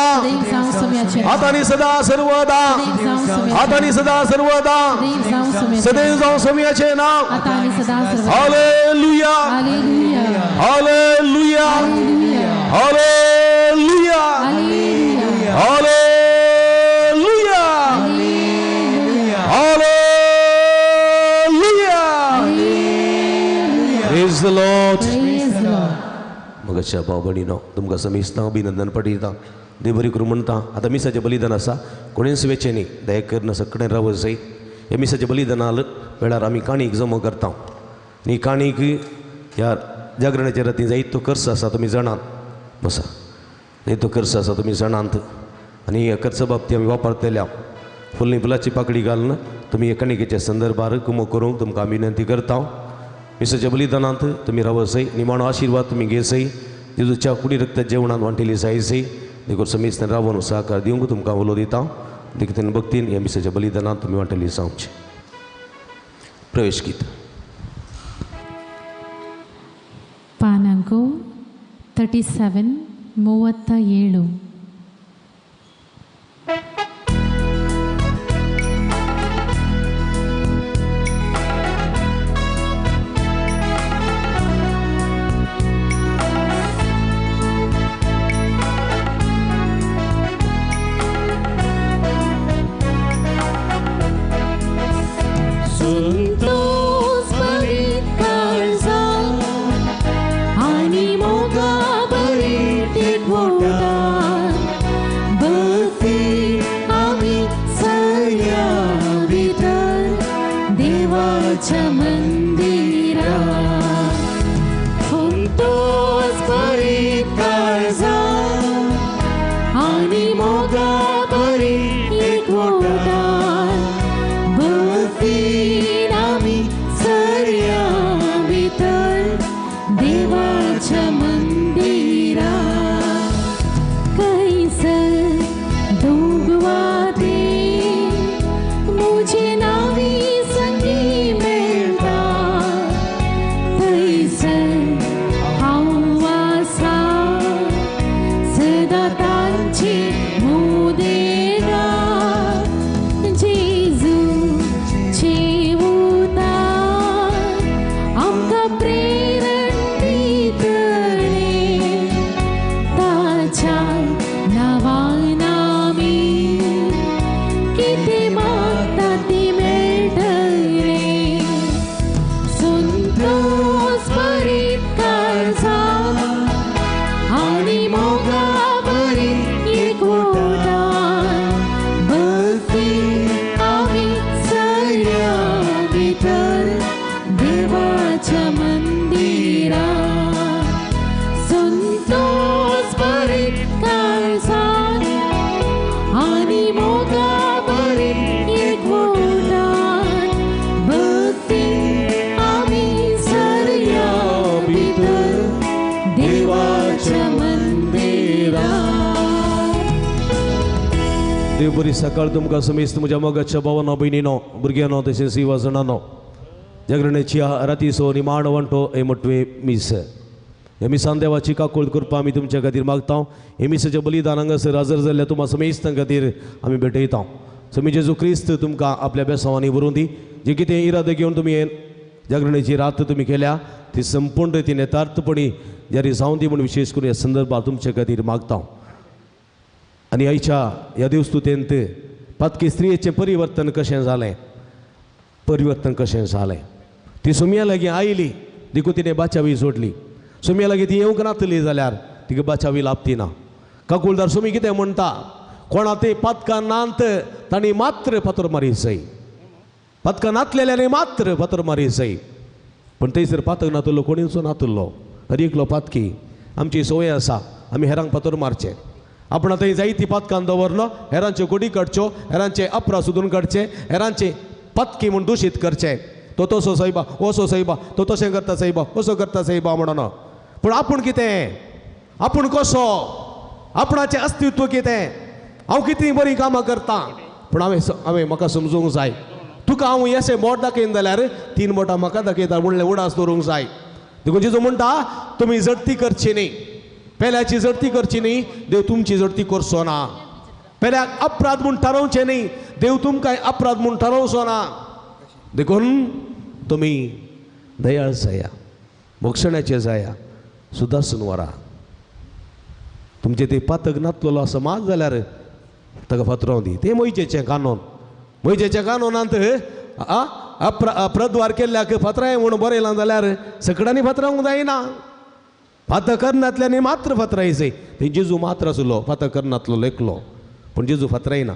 आतां आनी सदां सर्वदा, आतां आनी सदां सर्वदा, सदैव जावं सोमयाचें नांव. Hallelujah, hallelujah, hallelujah, hallelujah, hallelujah. Praise the Lord. मगच्या भाव भयणीनो, तुमकां समेस्तां अभिनंदन पठयता, देव बरी करूं म्हणटा. आतां मिसाचें बलिदान आसा, कोणेच वेचें न्ही, दया करून सगळें रावत जाय. ह्या मिसाचें बलिदाना वेळार आमी काणीक जमा करता आनी काणीक ह्या जागरणाच्या राती जायतो खर्च आसा तुमी जाणात, बसा जायतो खर्च आसा तुमी जाणात. आनी ह्या खर्चा बाबतींत आमी वापरतल्या फुलनी फुलाची पाकळी घालून तुमी ह्या काणिकेच्या संदर्भार कुमो करूंक तुमकां आमी विनंती करता. मिसाच्या बलिदानांत तुमी रावसय, निमाणो आशिर्वाद तुमी घेसय, जेजूच्या कुडी रक्त जेवणांत वांटेली जायसय. देखून समेस्तान रावन सहकार दिवंक तुमकां उलो दिता. देखून भक्तीन ह्या मिसाच्या बलिदानांत तुमी वांटेली जावची. प्रवेश गीत पानांको 37 37. नावानामी मोगावरी एकवटान भक्ती आमी सगळ्या भितर देवाच्या मंदिरात संतोष भरीत काळजान आनी मोगावरी एकवटान भक्ती आमी सगळ्या भितर देवाच्या मंदिरात. देव बरी सकाळ तुमकां समेस्त म्हज्या मोगाच्या भावानो भयणीनो भुरग्यांनो तशेंच युवाजणांनो जागरणेची रातीचो निमाण वंटो हे मोटवे मीस ह्या मिसान देवाची काकूळ करपा आमी तुमच्या खातीर मागता. हे मिसाचें बलिदान हांगासर हजर जाल्ल्या तुमकां समेस्तां खातीर आमी भेटयता. समी जेजू क्रिस्त तुमकां आपल्या बेसांवांनी व्हरूं दी. जे कितें इरादे घेवन तुमी हे जागरणेची रात तुमी केल्या ती संपूर्ण रितीन यथार्थपणी जारी जावं दी म्हूण विशेश करून ह्या संदर्भात तुमच्या खातीर मागता. आनी आयच्या ह्या देवस्तुतेंत पातकी स्त्रियेचें परिवर्तन कशें जालें, परिवर्तन कशें जालें. ती सुमया लागीं आयली देखून तिणें बाचावी जोडली. सुमया लागीं ती येवंक नातली जाल्यार तिका बाचावी लाभती ना. काकुळदार सुमी कितें म्हणटा, कोणा ते पातकां नात तांणी मात्र फातर मारी जाय, पातकां नातलेल्यांनी मात्र फातर मारी जाय. पूण थंयसर पातक नातलो कोणीचो नातलो, हर एकलो पातकी. आमची संवय आसा आमी हेरांक फातर मारचें. आपण आतां जायती पातकां दवरलो, हेरांच्यो गोडी काडच्यो, हेरांचे अपराध सोदून काडचे, हेरांचे पातकी म्हूण दुशीत करचे. तो तसो सायबा, असो सायबा, तो तशें करता सायबा, असो करता सायबा म्हणून. पूण आपूण कितें, आपूण कसो, आपणाचें अस्तित्व कितें, हांव कितें बरीं कामां करतां. पूण हांवें म्हाका समजूंक जाय, तुका हांव अशें बोट दाखयन जाल्यार तीन बोटां म्हाका दाखयता म्हणलें उडास दवरूंक जाय. देखून जेजू म्हणटा तुमी जडती करची न्ही, पेल्याची जडती करची न्ही, देव तुमची जडती करचो ना. पेल्याक अपराध म्हूण थारोवचें न्ही, देव तुमकां अपराध म्हूण थारोवचो ना. देखून तुमी दयाळ जाया, भोगसण्याचे जाया, सुदासून वरा. तुमचें ते पातक नातलेलो समाज जाल्यार ताका फातराव दी. तें मोयजेचें कानून, मोयजेच्या कानूनांत प्रद्वार केल्ल्याक फातराय म्हूण बरयलां जाल्यार सगळ्यांनी फातरावंक जायना. फातर करनातल्यांनी मात्र फातरायचे. ते जेजू मात्र आसलो फातर करनातलो लेखलो, पूण जेजू फातरायना.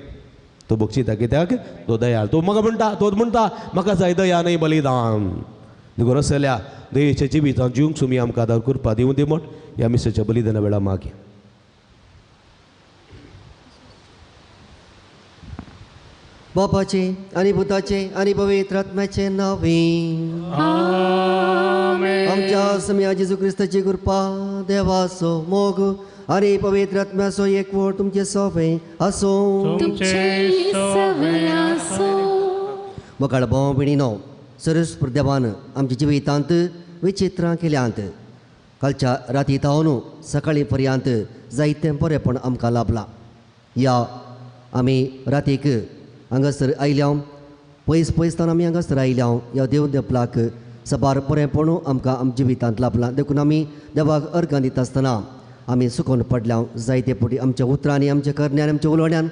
तो बक्षिता कित्याक, तो दयाळ. तो म्हाका म्हणटा, तो म्हणटा म्हाका जाय दया न्हय बलिदान. देखून असल्या दयेच्या जिवितांत जिवंक सुमी आमकां आदार करपा दिवं दी म्हण ह्या मिसाच्या बलिदाना वेळार मागीर. बापाचे आनी पुताचे आनी पवित्र आत्म्याचे नांवे आमच्या सम्या जेजू क्रिस्ताची कृपा, देवाचो मोग आनी पवित्र आत्म्याचो एकवट तुमचे सवे आसूं. मोगाळ भाव भयणीनो, सरस्वर देवान आमच्या जिवितांत विचित्रां केल्यांत. कालच्या राती थावन सकाळी पर्यंत जायतें बरेंपण आमकां लाभलां. ह्या आमी रातीक हांगासर आयल्या, पयस पयस तावन आमी हांगासर आयल्या. ह्या देव देपलाक सबार बरेंपण आमकां आमच्या जिवितांत लाभलां. देखून आमी देवाक अर्गां दिता आसतना आमी सुकोवन पडल्या. जायते फावटी आमच्या उतरांनी, आमच्या करण्यान, आमच्या उलोवण्यान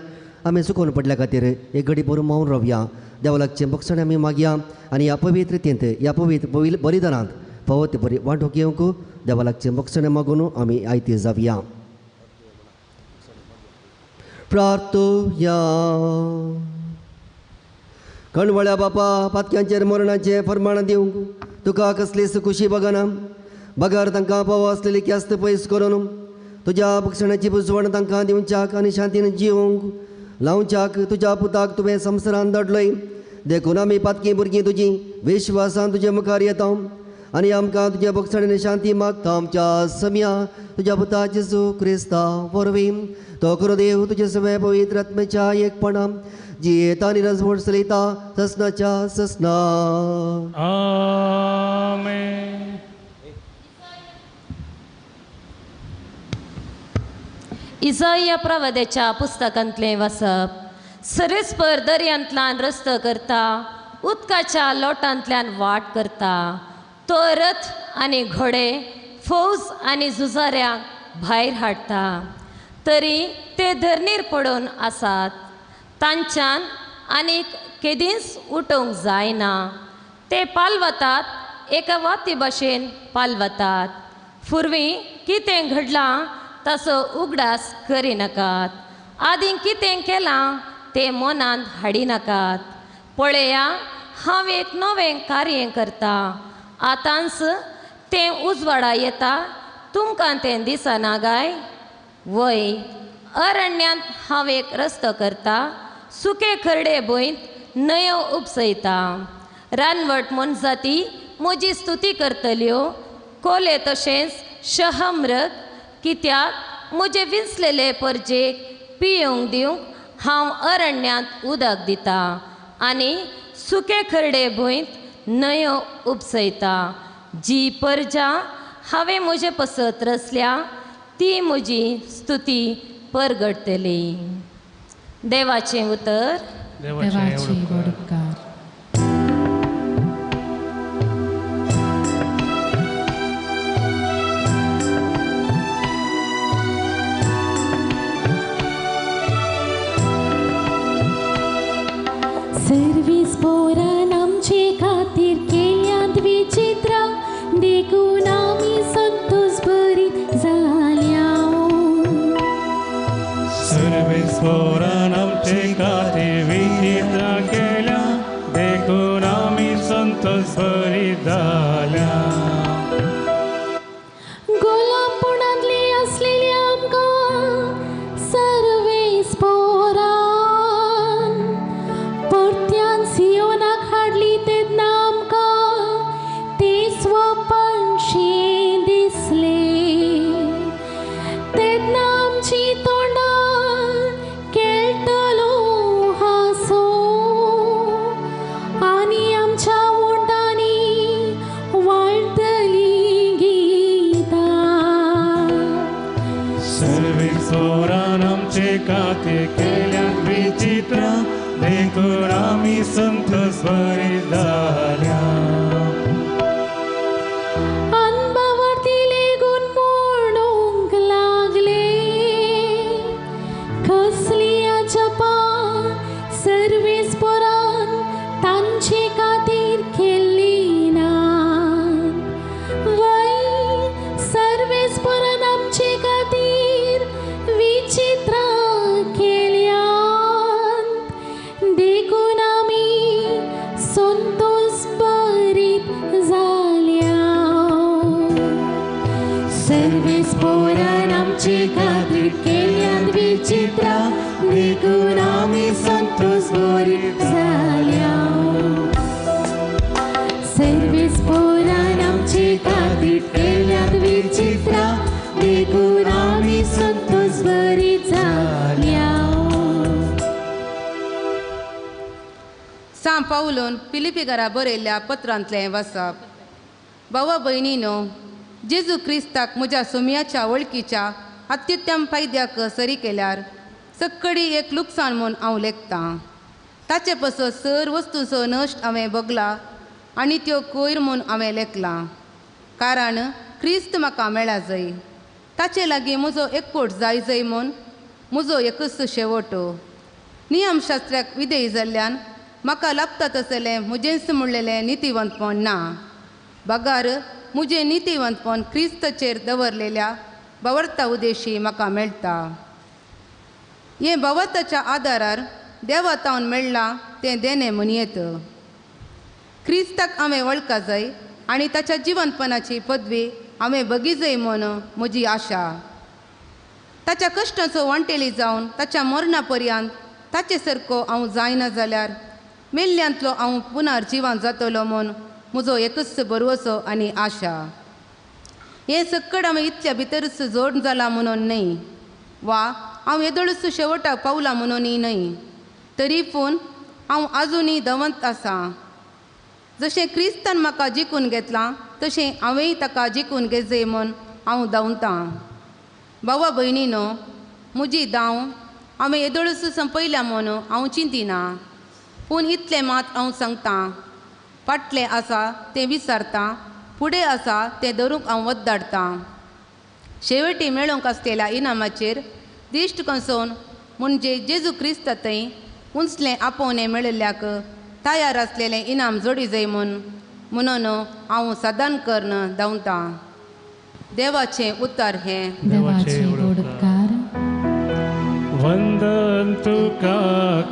आमी सुकोवन पडल्या खातीर एक घडी बरो मौन रावया. देवा लागचें बक्षणें आमी मागया आनी ह्या पवित्र रितींत, ह्या पवित्र बलिदानांत फावो ते बरी वांटो घेवंक देवा लागचें बक्षणें मागून आमी आयते जावया. प्रार्थुया. कणवळ्या बापा, पातक्यांचेर मरणाचें फरमाण दिवंक तुका कसलीच खुशी बगना, बगर तांकां पावो आसलेली ख्यास्त पयस करून तुज्या बक्षणाची बुजवण तांकां दिवच्याक आनी शांतीन जिवंक लावच्याक तुज्या पुताक तुवें संवसारान धाडलोय. देखून आमी पातकी भुरगीं तुजी विश्वासान तुजे मुखार येता आनी आमकां तुज्या बक्षणान शांती मागता. आमच्या सम्या तुज्या पुता जेजू क्रिस्ता वरवीं तो करो देव तुजे सगळे पवित्र आत्म्याच्या एकपणान जियेता आनी रजवट चलयता ससनाच्या ससना. आमेन. इजाया प्रवाद्याच्या पुस्तकांतलें वाचप. सरेस्पर दर्यांतल्यान रस्तो करता, उदकाच्या लोटांतल्यान वाट करता. तो रथ आनी घोडे, फौज आनी झुजाऱ्यांक भायर हाडटा, तरी ते धरणीर पडून आसात. तांच्यान आनीक केदींच उठोवंक जायना. ते पालवतात, एका वाती भाशेन पालवतात. फुरवीं कितें घडलां ताचो उगडास करिनाकात, आदीं कितें केलां तें मनांत हाडिनाकात. पळया, हांव एक नवें कार्य करता, आतांच तें उजवाडा येता, तुमकां तें दिसना गाय? वय, अरण्यांत हांव एक रस्तो करता, सुके खरडे भंयत न्हंयो उपसयता. रानवट मनजाती म्हजी स्तुती करतल्यो, कोले तशेंच शहमृग, कित्याक म्हजे विंचलेले परजेक पियोंक दिवंक हांव अरण्यांत उदक दिता आनी सुके खरडे भंयत न्हंयो उपसयता. जी परजा हांवें म्हजे पसत रचल्या ती म्हजी स्तुती परगटतली. देवाचें उतर. देवाचे उपकार. सर्वीस पोरान आमचे खातीर केल्यांत विचित्रां, देखून आमी संतोष भरीत जाल्या. सर्वीस पोरान आमचे खातीर विचित्रां केल्या, देखून आमी संतोष भरीत जाल्या. गुलामपणांतली आसलेली आमकां सर्वेस पोरान परत्यान सियोनाक हाडली तेन्ना आमकां ते स्वपणशें दिसले. तेन्ना आमची तोंडां खेळटलो हांसो आनी आमच्या ओंठांनी वाळटली गितां. सर्वेस पोरान आमचे खातीर केल्यात विचित्रां, देखून आमी संतोष भरीत जाल्या. अनभावार्थी गुण म्हणूंक लागले, कसली अजपां सर्वेस पोरान तांचे खातीर केल्ली ना. वय, सर्वेस पोरान आमचे खातीर विचित्रां केल्यांत, देखून आमी संतोष भरीत जाल्या. सर्वेस पोरान आमचे खातीर केल्यांत विचित्रां, देखून आमी संतोष भरीत जाल्या. सर्वेस पोरान आमचे खातीर केल्यांत विचित्रां, देखून आमी संतोष भरीत जाल्या. सां पावलून फिलिपी घरा बरयल्ल्या पत्रांतलें वाचप. भावा भयणीनो, जेजू क्रिस्ताक म्हज्या सोमयाच्या वळखीच्या अत्युत्तम फायद्याक सरी केल्यार सक्कडी एक लुकसाण म्हूण हांव लेखतां. ताचे पसत सर वस्तूचो नश्ट हांवें भोगला आनी त्यो कोयर म्हूण हांवें लेखलां, कारण क्रिस्त म्हाका मेळा जाय, ताचे लागीं म्हजो एकवट जाय जाय म्हूण म्हजो एकूच शेवट. नियमशास्त्राक विधेय जाल्ल्यान म्हाका लाभता तसलें म्हजेंच म्हणलेलें नितीवंतपण ना, बगार म्हजें नितीवंतपण क्रिस्ताचेर दवरलेल्या भावार्था उदेशी म्हाका मेळटा. हें भावार्थाच्या आदारार देवा तावन मेळ्ळां तें देणें म्हणयेत. क्रिस्ताक हांवें वळखा जाय आनी ताच्या जिवनपणाची पदवी हांवें बगीजय म्हूण म्हजी आशा. ताच्या कश्टाचो वांटेली जावन ताच्या मरणा पर्यंत ताचे सारको हांव जायना जाल्यार मेल्ल्यांतलो हांव पुनर्जिवन जातलो म्हूण म्हजो एकूच भरवसो आनी आशा. हें सक्कड हांवें इतल्या भितरूच जोड जालां म्हणून न्हय, वा हांव येदोळूच शेवटाक पावलां म्हणूनय न्हय, तरी पूण हांव आजुनूय दवंत आसा. जशें क्रिस्तान म्हाका जिखून घेतलां तशें हांवेंय ताका जिखून घेजय म्हूण हांव धांवतां. भावा भयणीनो, म्हजी धांव हांवें येदोळूच संपयल्या म्हूण हांव चिंतिना, पूण इतलें मात हांव सांगतां, फाटलें आसा तें विसरतां, फुडें आसा तें धरूंक हांव वद्दाडतां. शेवटी मेळोवंक आसलेल्या इनामाचेर दिश्ट कसोवन म्हणजे जेजू क्रिस्ता थंय उंचलें आपोवणें मेळिल्ल्याक तयार आसलेलें इनाम जोडी जाय म्हूण म्हणून हांव सदान कर्ण धांवतां. देवाचें उतर हें. देवाचे उपकार. वंदन तुका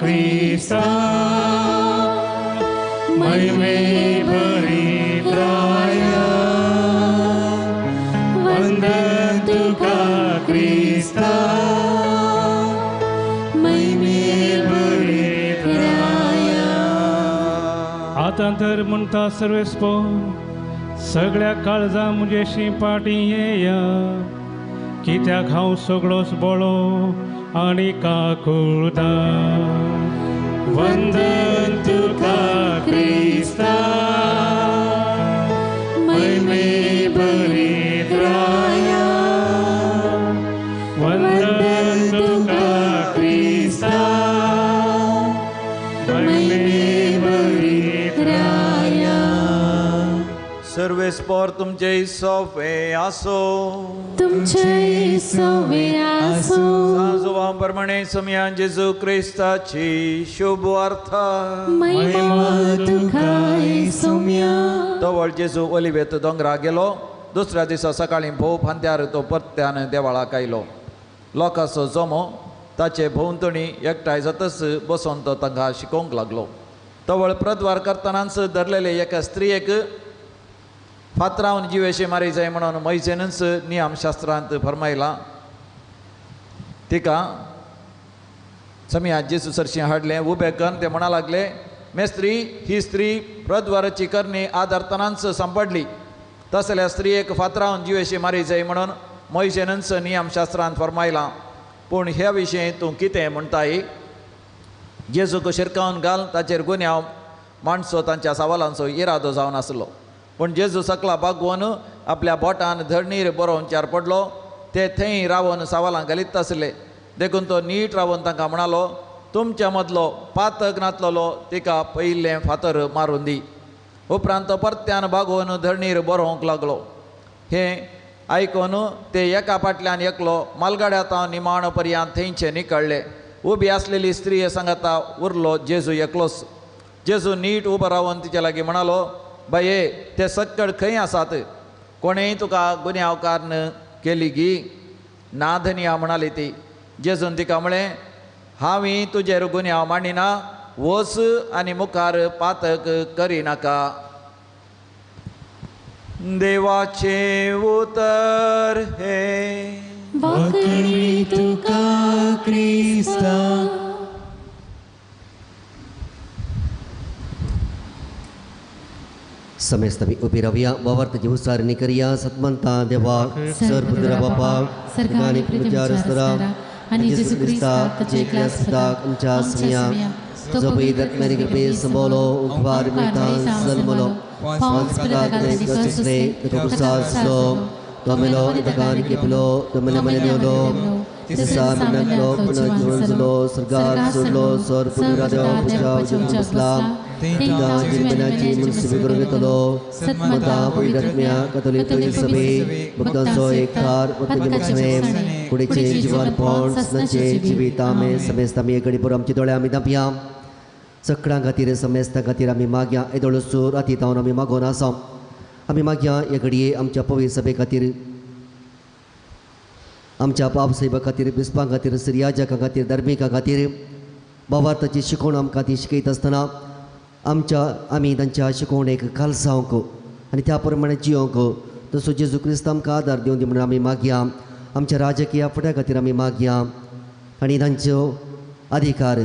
क्रिस्ता महिमे भरीत राया, वंदन तुका क्रिस्ता महिमे भरीत राया. आतां तर म्हणटा सर्वेस्पो सगळ्या काळजा म्हजेशी पाटी येया, कित्याक हांव सगळोच बोळो आनी काकुळटा. वंदन तुका क्रिस्ता महिमे भरीत राया, वंदन तुका क्रिस्ता महिमे भरीत राया. सर्वेस्पोर तुमचे सोफे आसो, तुमचे सोवे आसो. साजुवा प्रमाणे समयान जेजू क्रिस्ताची शुभ वार्ता. महिमा तुका सोम्या. तवळ जेजू ओलिवेत दोंगरा गेलो. दुसऱ्या दिसा सकाळीं भोव फांत्यार तो परत्यान देवाळाक आयलो. लोकांचो जमो ताचे भोंवतणी एकठांय जातच बसून तो तांकां शिकोवंक लागलो. तवळ प्रद्वार करतनाच धरलेले एका स्त्रियेक फातरावन जिवेशी मारी जाय म्हणून मैजेनच नियमशास्त्रांत फरमायला. तिका समिया जेजू सरशी हाडलें. उबे करून ते म्हणा लागले, मेस्त्री, ही स्त्री प्रद्वाराची करणी आदारतनाच सांपडली. तसल्या स्त्रियेक फातरावन जिवेशी मारी जाय म्हणून मैजेनच नियमशास्त्रांत फरमायला. पूण ह्या विशयी तूं कितें म्हणटाय? जेजूक शिरकावन घाल ताचेर गुन्यांव माणसो तांच्या सवालांचो इरादो जावन आसलो. पूण जेजू सकला बागवून आपल्या बोटान धरणीर बरोवंचार पडलो. ते थंय रावन सवालां घालीत आसले. देखून तो नीट रावन तांकां म्हणालो, तुमच्या मदलो पातक नातलेलो तिका पयिल्लें फातर मारून दी. उपरांत तो परत्यान बागोवन धरणीर बरोवंक लागलो. हें आयकून ते एका फाटल्यान एकलो मालगाड्या तावन निमाण पर्यंत थंयचे निकळ्ळे. उबी आसलेली स्त्री सांगाता उरलो जेजू एकलोच. जेजू नीट उबो रावन तिचे लागीं म्हणालो, बाये, ते सक्कड खंय आसात? कोणेय तुका गुन्यांवकार केली गी? ना धनिया म्हणाली ती. जेजून तिका म्हळें, हांवें तुजेर गुन्यांव मांडिना, वच आनी मुखार पातक करिनाका. देवाचें उतर हें. वाकडी तुका क्रिस्ता. समेस्त आमी उबी रावया. वावरताची उच्चारणी करया. सतमंता देवा सरपुत्र बापा सरकारान विचार आसतना आनी जेजू क्रिस्ताक ताच्या एकल्या सुताक आमच्या समया जो पवित्र आत्म्याने कृपेन संभवलो, उपकार मिळता जल्मलो, आसलो, तो मेलो ताका केपलो, तो मेले मने देवलो, दिसा पुनः जीवन जालो, स्वर्गार सोडलो, स्वर पुनरा देवा पुजा बसला, जिमनाची मुनसिबी करून घेतलो, सतमता पवित्र आत्म्या कथोलीक सभे भक्तांचो एकठार मुक्तने कुडीचे जीवन पोण सदनाचे जिवीत आमी समेस्त आमी एक घडी आमची दोळे आमी धांपया. सगळ्यां खातीर समेस्तां खातीर आमी मागया. येदोळ सूर राती तावन आमी मागोवन आसा. आमी मागया हे घडये आमच्या पवित्र सभे खातीर, आमच्या पाप साहेबा खातीर, बिस्पां खातीर, सिरियाजकां खातीर, धार्मिकां खातीर बाबार्थाची शिकवण आमकां ती शिकयत आसतना आमच्या आमी तांच्या शिकवणेक खालसावंक आनी त्या प्रमाणे जियोंक तसो जेजू क्रिस्त आमकां आदार दिवं दी म्हणून आमी मागया. आमच्या राजकीय फुड्या खातीर आमी मागया आनी तांच्यो अधिकार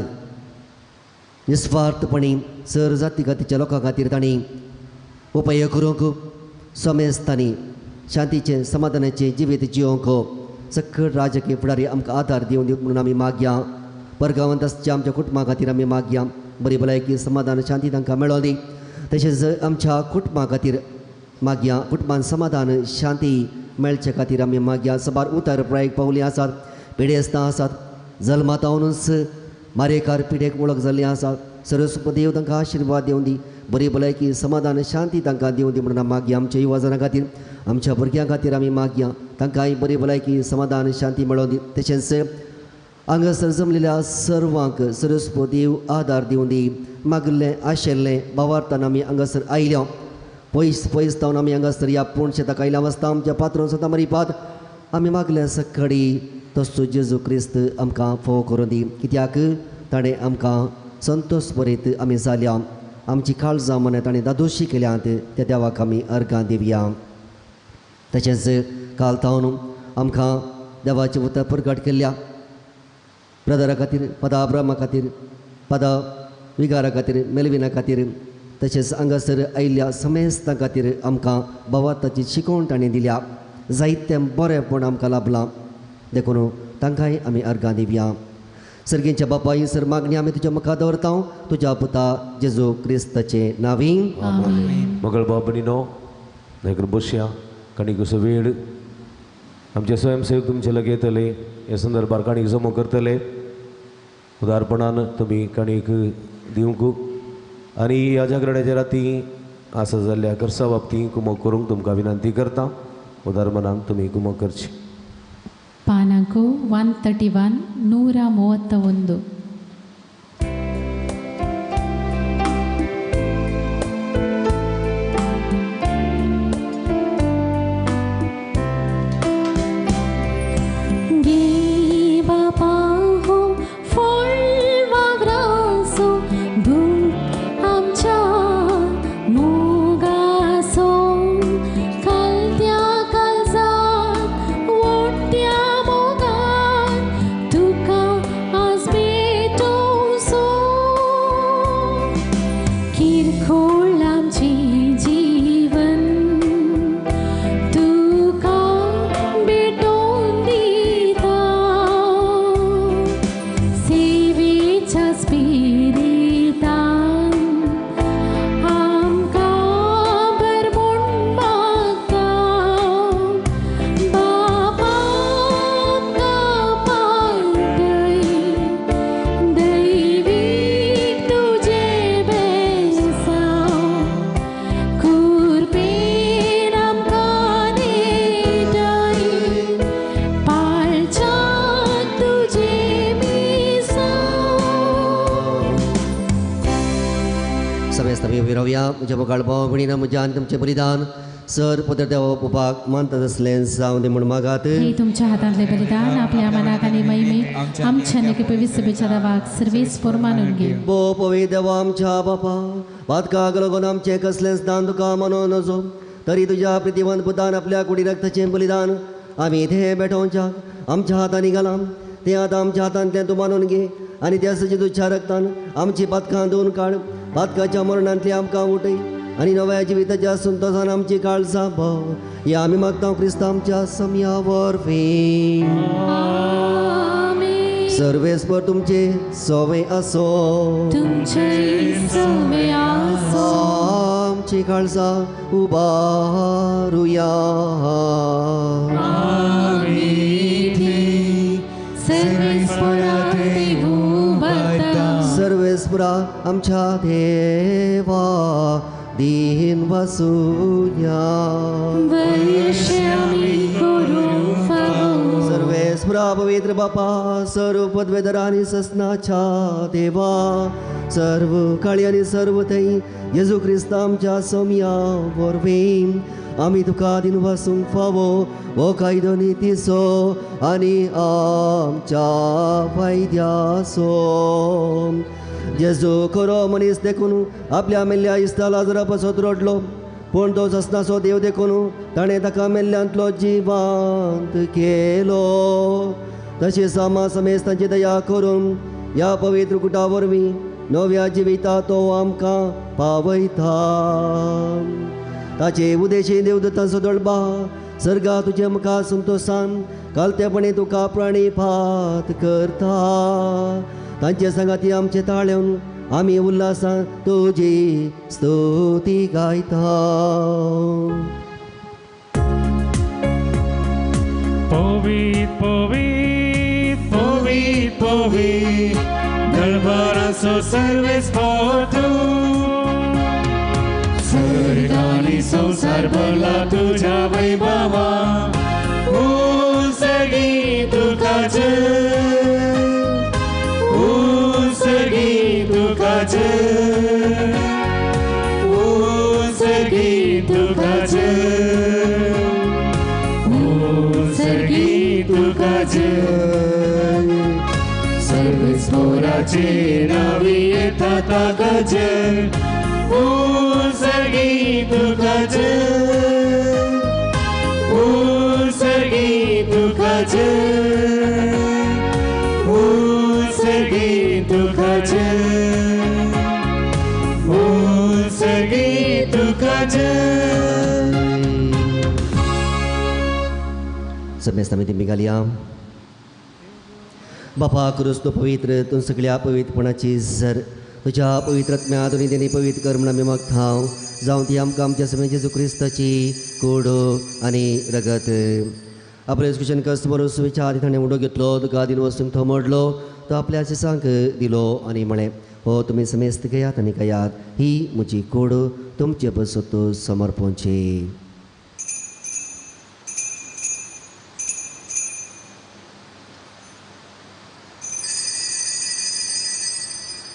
निस्वार्थपणी सर जाती जातीच्या लोकां खातीर तांणी उपाय करूंक समेस्तांनी शांतीचें समाधानाचें जिवीत जियोंक सकट राजकीय फुडारी आमकां आदार दिवं दी म्हणून आमी मागया. परगांवांत आसच्या आमच्या कुटुंबा खातीर आमी मागया. बरी भलायकी समाधान शांती तांकां मेळों दी. तशेंच आमच्या कुटुंबा खातीर मागया. कुटुंबान समाधान शांती मेळचे खातीर आमी मागया. सबार उतर प्रायक पावली आसात, पिडेस्तां आसात, जल्मातावनूच मारेकार पिडेक वळख जाल्ली आसात. सरस्वती देव तांकां आशिर्वाद दिवं दी. बरी भलायकी समाधान शांती तांकां दिवं दी म्हणून मागया. आमच्या युवाजनां खातीर, आमच्या भुरग्यां खातीर आमी मागया. तांकांय बरी भलायकी समाधान शांती मेळों दी. तशेंच हांगासर जमलेल्या सर्वांक सरस्वती देव आदार दिवं दी. मागिल्लें आशिल्लें भावार्थान आमी हांगासर आयल्या. पयस पयस तावन आमी हांगासर ह्या पूण शेताक आयल्या वाचता आमच्या पात्रोन स्वता मरिपात आमी मागल्या सकाळी तसो जेजू क्रिस्त आमकां फोव करून दी कित्याक ताणें आमकां संतोश बरीत आमी जाल्या आमची काळजां मनां ताणें दादोशी केल्यांत त्या देवाक आमी अर्गां दिवया. तशेंच काल तावन आमकां देवाचें उतर प्रगट केल्ल्या ब्रदरा खातीर पदा अब्रामा खातीर पदा विगारा खातीर मेलविना खातीर तशेंच हांगासर आयिल्ल्या समेस्तां खातीर आमकां भावार्थाची शिकवण ताणें दिल्या जायतें बरेंपण आमकां लाभलां देखून तांकांय आमी अर्गां दिवया. सर्गींच्या बापाय सर मागणी आमी तुज्या मुखार दवरता तुज्या पुता जेजू क्रिस्ताचे नांवी. मगळ बाबणीनो नायकर बसया काणीक वेळ आमचे स्वयंसेवक तुमचे लागीं येतले ह्या संदर्भार काणीक जमो करतले उदारपणान तुमी काणीक दिवंक आनी ह्या जागरणाच्या राती आसा जाल्ल्या खर्चा बाबतींत कुमक करूंक तुमकां विनंती करता. उदार मनान तुमी कुमक करची. ಪಾನಾಂಕು 131 131. म्हज्या मुखार भाव भयणीन म्हज्या आनी तुमचें बलिदान सर पदर देवा बापाक मानता तसलें जावं दी म्हूण मागात. हे तुमच्या हातांतलें बलिदान आपल्या मनाक आनी महिमेक आमच्या आनी पवित्र सभेच्या देवाक सर्वेस्पर मानून घे. भो पवित्र देवा आमच्या बापा पातकाक लागून आमचें कसलेंच दान तुका मानून नजो तरी तुज्या प्रितिवंत पुतान आपल्या कुडी रक्ताचें बलिदान आमी थें भेटोवच्याक आमच्या हातांनी घालां तें आतां आमच्या हातांतलें तूं मानून घे आनी त्या सजी तुज्या रक्तान आमची पातकां धुवन काड पातकाच्या मरणांतली आमकां उठय आनी नव्या जिविताच्या संतोशान आमची काळजां भर ह्या आमी मागता क्रिस्ता आमच्या समया वरवीं. सर्वेस्पर तुमचे सोवे आसो आमची काळजां उबारुया. सर्वेस्परा आमच्या देवा दीन वसुया. सर्वेस्परा पवित्र बापा सर्व पदवेधर आनी ससनाच्या देवा सर्व काळी आनी सर्व थंय जेजू क्रिस्ता आमच्या सोम्या वरवीं आमी तुका दीन वसूंक फावो हो कायदो नितीचो आनी आमच्या फायद्याचो. जेजू खरो मनीस देखून आपल्या मेल्ल्या इश्टा लाजरा पासत रडलो पूण तो ससनाचो देव देखून ताणें ताका मेल्ल्यांतलो जिवांत केलो. तशेंच आमा समेज तांची दया करून ह्या पवित्र कुटा वरवीं नव्या जिविता तो आमकां पावयता. ताचे उदेशी देवदत्तांचो दळबा सर्गा तुजे मुखार संतोशान कालतेपणी तुका प्रणिपात करता. तांचे सांगाती आमचे ताळेवन आमी उल्हासान तुजी स्तुती गायता. पवित्र पवित्र पवित्र पवित्र दरबाराचो सर्वेस्पर तूं स्वर्ग आनी संवसार भरला तुज्या वैभवा उंचगी तुका जय उंचगी तुका जय उंचगी तुका जय उंचगी तुका जय. पोराचे नावी येता ताका जय, उर्सगी तुका जय, उर्सगी तुका जय, उर्सगी तुका जय, उर्सगी तुका जय. समेस्त आमी दिमी घालया. बापा क्रिस्त पवित्र तूं सगळ्या पवित्रपणाची जर तुज्या पवित्र आत्म्या तुनी तेणी पवित्र कर म्हण आमी मागता. जावं ती आमकां आमच्या समेत जेजू क्रिस्ताची कूड आनी रगत. आपले कुशन कस्त बरो सुविचार ताणें उडो घेतलो, तुका दिन वस्तूंक तो मोडलो, तो आपल्या शिसांक दिलो आनी म्हळें, हो तुमी समेस्त घेयात आनी खायात, ही म्हजी कूड तुमचे बसत समर्पणची.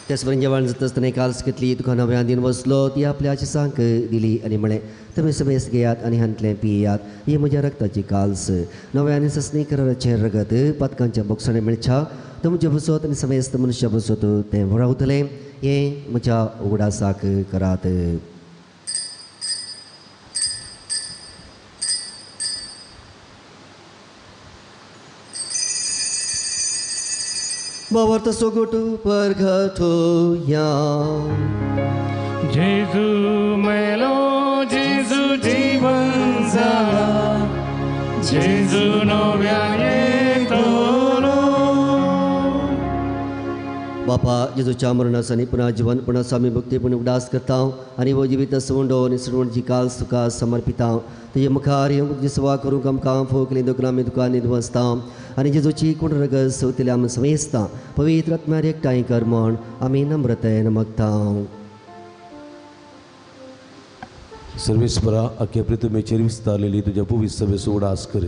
त्याच जेवण जाता आसतना काल्स घेतली, तुका नव्यान दिन बसलो, ती आपल्या शिसांक दिली आनी म्हळें, तुमी समेस्त घेयात आनी हांतलें पियात, ही म्हज्या रक्ताची काल्स, नव्या आनी ससनी कराराचें रगत पातकांच्या बोगसणे मेळच्या तुमचे बसत आनी समेस्त मनुष्य बसत तें वळवतलें, हें म्हज्या उगडासाक करात. बाबा सोगोट परगठोया. जेजू मेलो, जेजू जीवन जाला, जेजू नव्या येतलो. बापा जेजूच्या मरणास आनी पुनः जिवनपणाचो आमी भक्तीपूर्ण उगडास करता आनी हो जिवीत सवंडो आनी सवणची काल तुका समर्पिता. तुजे मुखार तुजी सेवा करूंक आमकां फोकली दुखना आमी तुका निदवसता आनी जेजूची कोण रगत सवतली आमी समेस्ता पवित्र आत्म्यार एकठांय कर म्हण आमी नम्रतायेन मागता. सर्वेस्परा अख्या पृथ्वीचेर विस्तारलेली तुज्या पवित्र सभेचो उगडास कर.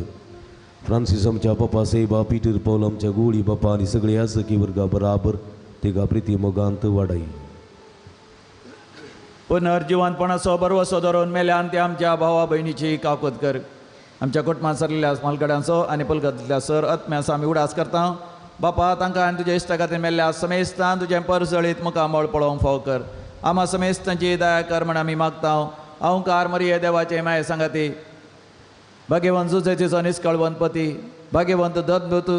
फ्रांसीस आमच्या पप्पा सेबा, पीटर पौल आमच्या गोळी बापा आनी सगळे याजकी वर्गा बराबर तिगा प्रिती मोगांत वाडाई. पुनर्जिवंतपणाचो बरवसो धरून मेल्यान ते आमच्या भावा भयणीची काकूत कर. आमच्या कुटुंबांत सरलेल्या मालगड्यांचो आनी पलगतल्या सर आत्म्याचो आमी उडास करता. बापा तांकां आनी तुज्या इश्टा खातीर मेल्ल्या समेस्तान तुजें परजळीत मुखामळ पळोवंक फाव कर. आमा समेस्तांची दया कर म्हण आमी मागता. अहंकार मरिये देवाचे माये सांगाती, भाग्यवंत जुजेचो निस्कळवंतपती, भाग्यवंत दत्तभूत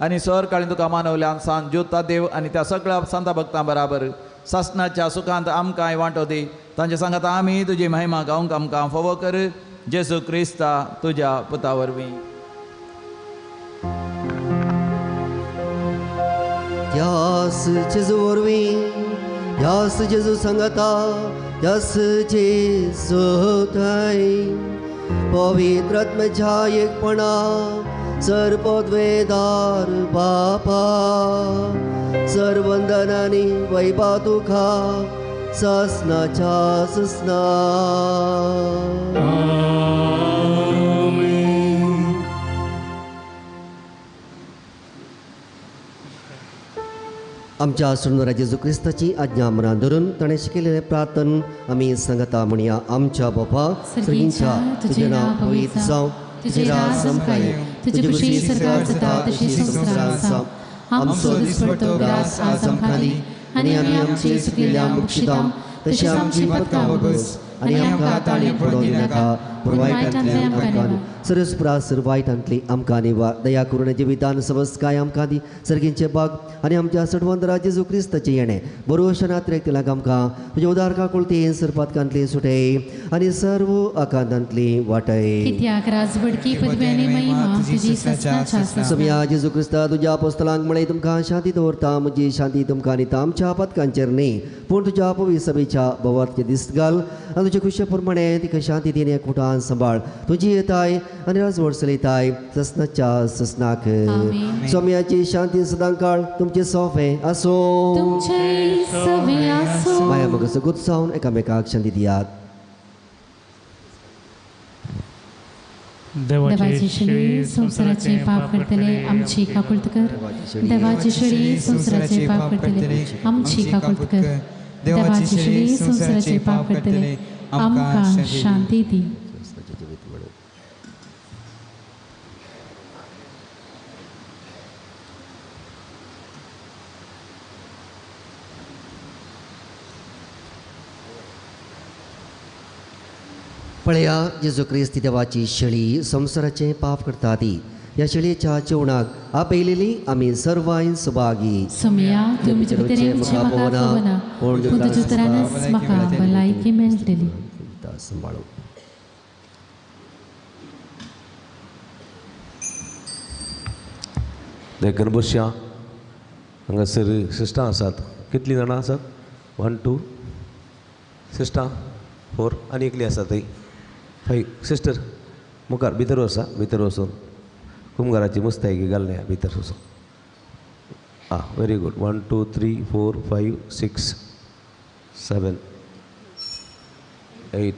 आनी सर काळी तुका मानवल्यान सान ज्योता देव आनी त्या सगळ्या संता भक्तां बराबर सासनाच्या सुखांत आमकांय वांटो दी. तांचे सांगाता आमी तुजी महिमा गावंक आमकां फावो कर. जेजू क्रिस्ता तुज्या पुता वरवीं. त्यास जेजू वरवीं, त्यास जेजू सांगाता, त्यास जेजू थंय पवित्र आत्म्याच्या एकपणा सर्वद्वेदार बापा सर्वंदनानी वैभा तुका ससनाच्या ससना. आमच्या सुंदर जेजू क्रिस्ताची आज्ञा मनान धरून ताणें शिकयलेलें प्रार्थन आमी सांगता म्हणया. आमच्या बापा सर्गींच्या, तुजें नांव पवित्र जावं, तुजें राज आमकां येवं, तुजी खुशी स्वर्गार जाता तशी संवसारांत जावं. आमचो दिसपडतो ग्रास आज आमकां दी आनी आमी आमची चुकिल्ल्या बक्षिता तशी आमची पत्ता बस आनी आमकां ताळी पडोवंक दिनाका, पूण वायटांतले आमकां न्हू. सरस्प्रा सर वायटांतली आमकां निवा दया करून जिवितान समजकाय आमकां दी. सर्गींचे बाग आनी आमच्या सटवंतरा जेजू क्रिस्ताचें येणें बरोवशा नात्रेक तिलाक आमकां तुज्या उदार काकुळतेन सरपातकांतली सुटय आनी सर्व आकांतांतली वाटय. कित्याक राजवडकी पदवी आनी महिमा तुजी ससनाच्या ससना. समया जेजू क्रिस्ता तुज्या अपोस्तलांक म्हळें, तुमकां शांती दवरता, म्हजी शांती तुमकां दिता, आमच्या पातकांचेर न्ही पूण तुज्या पवित्र सभेच्या भवार्थचें दिस्त घाल आनी तुजे खुशे प्रमाणे तिका शांती दिन एकवटान सांबाळ. तुजी येताय आनी राजवट चलयताय ससनाच्या ससनाक. स्वामयाची शांती सदांकाळ तुमचे सोफे आसूं. तुमचे सवे आसूं. माया मग सगूत जावन एकामेकाक शांती दियात. देवाची शेळी संवसाराचे पाप करतले आमची काकुळत कर. देवाची शेळी संवसाराचे पाप करतले आमची काकुळत कर. देवाची शेळी संवसाराचे पाप करतले आमकां शांती दी. पळया जेजू क्रिस्त देवाची शेळी संवसाराचें पाप करता ती ह्या शेळयेच्या जेवणाक आपयलेली आमी सर्वांय सुभागी. सोमया तुमचे भितर म्हाका पवना पूण तुज्या उतरानच म्हाका भलायकी मेळटली. सांबाळू. देखून बसया हांगासर सिस्टां आसात. कितलीं जाणां आसात? 1 2 सिस्टां 4 आनी एकली आसा थंय 5 सिस्टर मुखार भितर वसा. भितर वचून कुमगाराची मुस्तायकी घालया भितर वचून. आं व्हेरी गूड. 1 2 3 4 5 6 7 8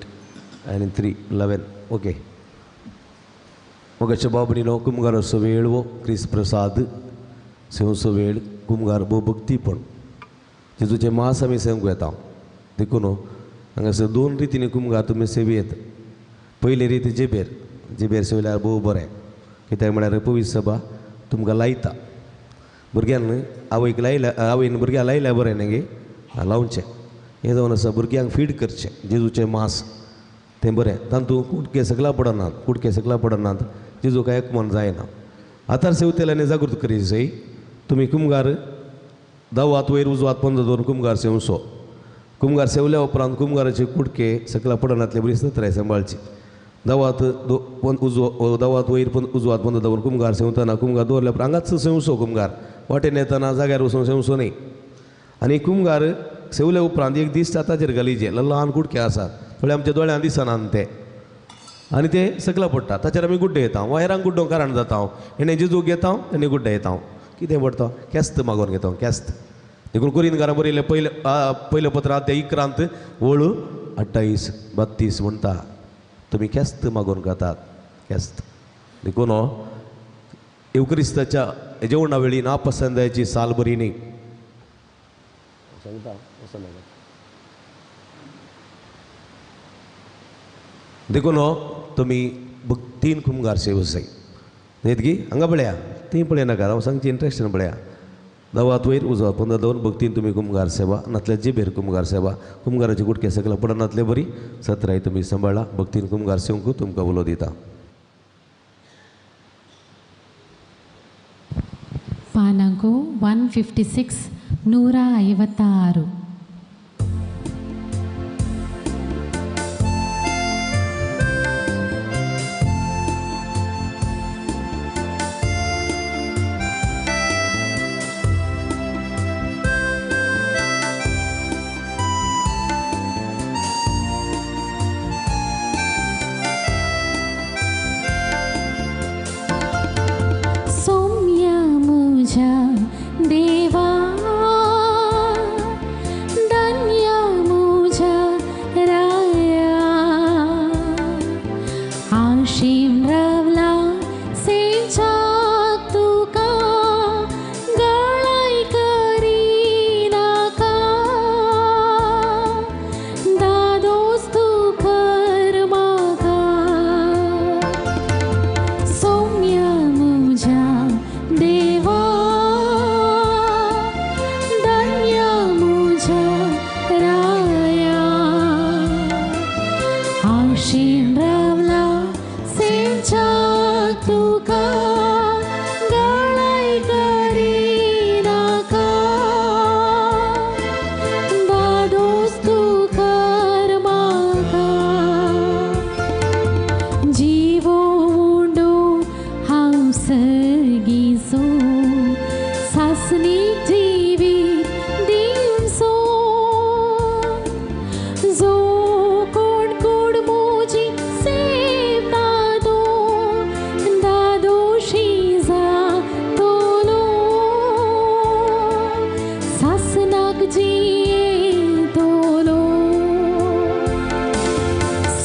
आनी 3 11. ओके. मोगाचे बाबणीनो कुमगाराचो वेळ वो क्रिस्त प्रसाद सेवचो वेळ कुमगार भोव भक्तीपण जेजूचें मास आमी सेवंक येता. देखून हांगासर दोन रितींनी कुमगार तुमी सेवयेत. पयली रीत जेबेर. जेबेर सेवल्यार भोव बरें कित्याक म्हळ्यार पवित्र सभा तुमकां लायता. भुरग्यान आवयक लायल्या आवयन भुरग्याक लायल्यार बरें न्ही गे लावचें. हें जावन आसा भुरग्यांक फीड करचें जेजूचें मास तें बरें. तातूंत कुडके सगळा पडनात कुडके सगळा पडनात जेजू काय एकमन जायना. आतां सेवतेल्यांनी जागृत करी जाय. तुमी कुमगार दावात वयर उजवात पंदरा दवरून कुमगार सेवचो. कुमगार सेवल्या उपरांत कुमगाराचे कुडके सकला पडनातले बरी सत्राय सांबाळची. दावात दावात वयर उजवात पंदरा दवरून कुमगार सेवतना कुमगार दवरल्या उपरांत हांगाच सेवचो. कुमगार वाटेन येतना जाग्यार वचून सेवचो न्ही. आनी कुमगार सेवल्या उपरांत एक दीस ताचेर घालीचे ल्हान कुडके आसात थोडे आमच्या दोळ्यान दिसना ते आनी ते सकला पडटा. ताचेर आमी गुड्डे येता वा हेरांक गुड्डो कारण जाता. हेणें जेजूक घेता तेणे गुड्डे येता. कितें पडटा केस्त मागोवन घेता केस्त. देखून कुरिनकारां बरयलें पयलें पयलें पत्र ते 11 वळ 28 32 म्हणटा तुमी केस्त मागोवन घेतात केस्त. देखून येवक्रिस्ताच्या जेवणा वेळी नापसंदायची साल बरी न्ही. सांगता देखून तुमी भक्तीन कुमगार सेव जाय. न्हय हांगा पळया ती पळय नाका हांव सांगची इंट्रस्टीन पळया. दावात वयर उजवात 15 दवरून भक्तीन तुमी कुमगार सेवा नातल्या जिबेर कुमगार सेवा. कुमगाराचे गुटके सगळें पडनातले बरी सत्राय तुमी सांबाळा. भक्तीन कुमगार सेवंक तुमकां उलो दिता. पानांको 156 156. देवा धन्य मुझा राया आशीम रावला सेवचाक तुका गळाय करिनाका दादोस तूं कर म्हाका सौम्य मुझा देवा रावला सेवचाक तुका गळाय करिनाका दादोस तूं कर म्हाका जिवो उंडो हांव सर्गीचो सासणीक जिवीत दिवचो जो कोण कोण मोजी सेवता तो दादोशी जातलो सासणाक जियेतलो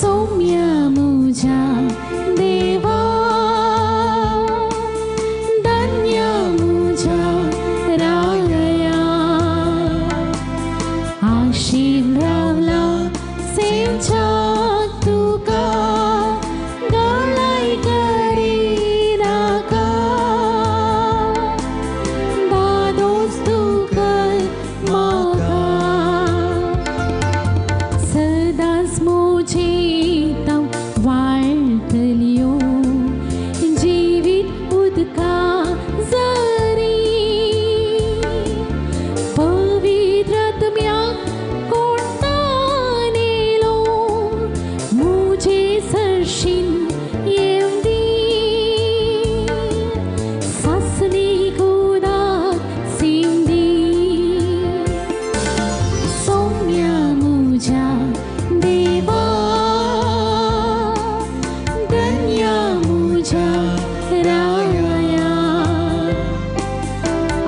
सौम्य मुझा देवा धन्य मुझा राया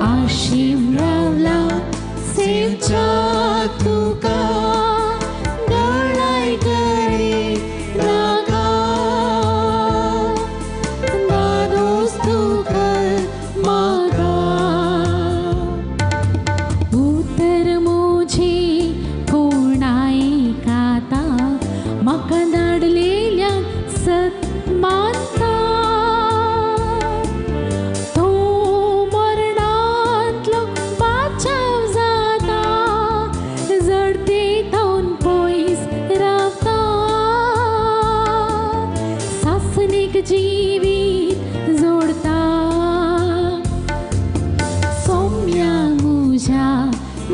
आशीम रावला सेवच्याक तुका गळाय करी नाका दादोस तूं कर म्हाका उतर मुझे कोण आयकता म्हाका धाडलेल्या सत मानता तो मरणांतलो बाचाव जाता जडते थावन पयस रावता सासणीक जिवीत जोडता सौम्या मुझ्या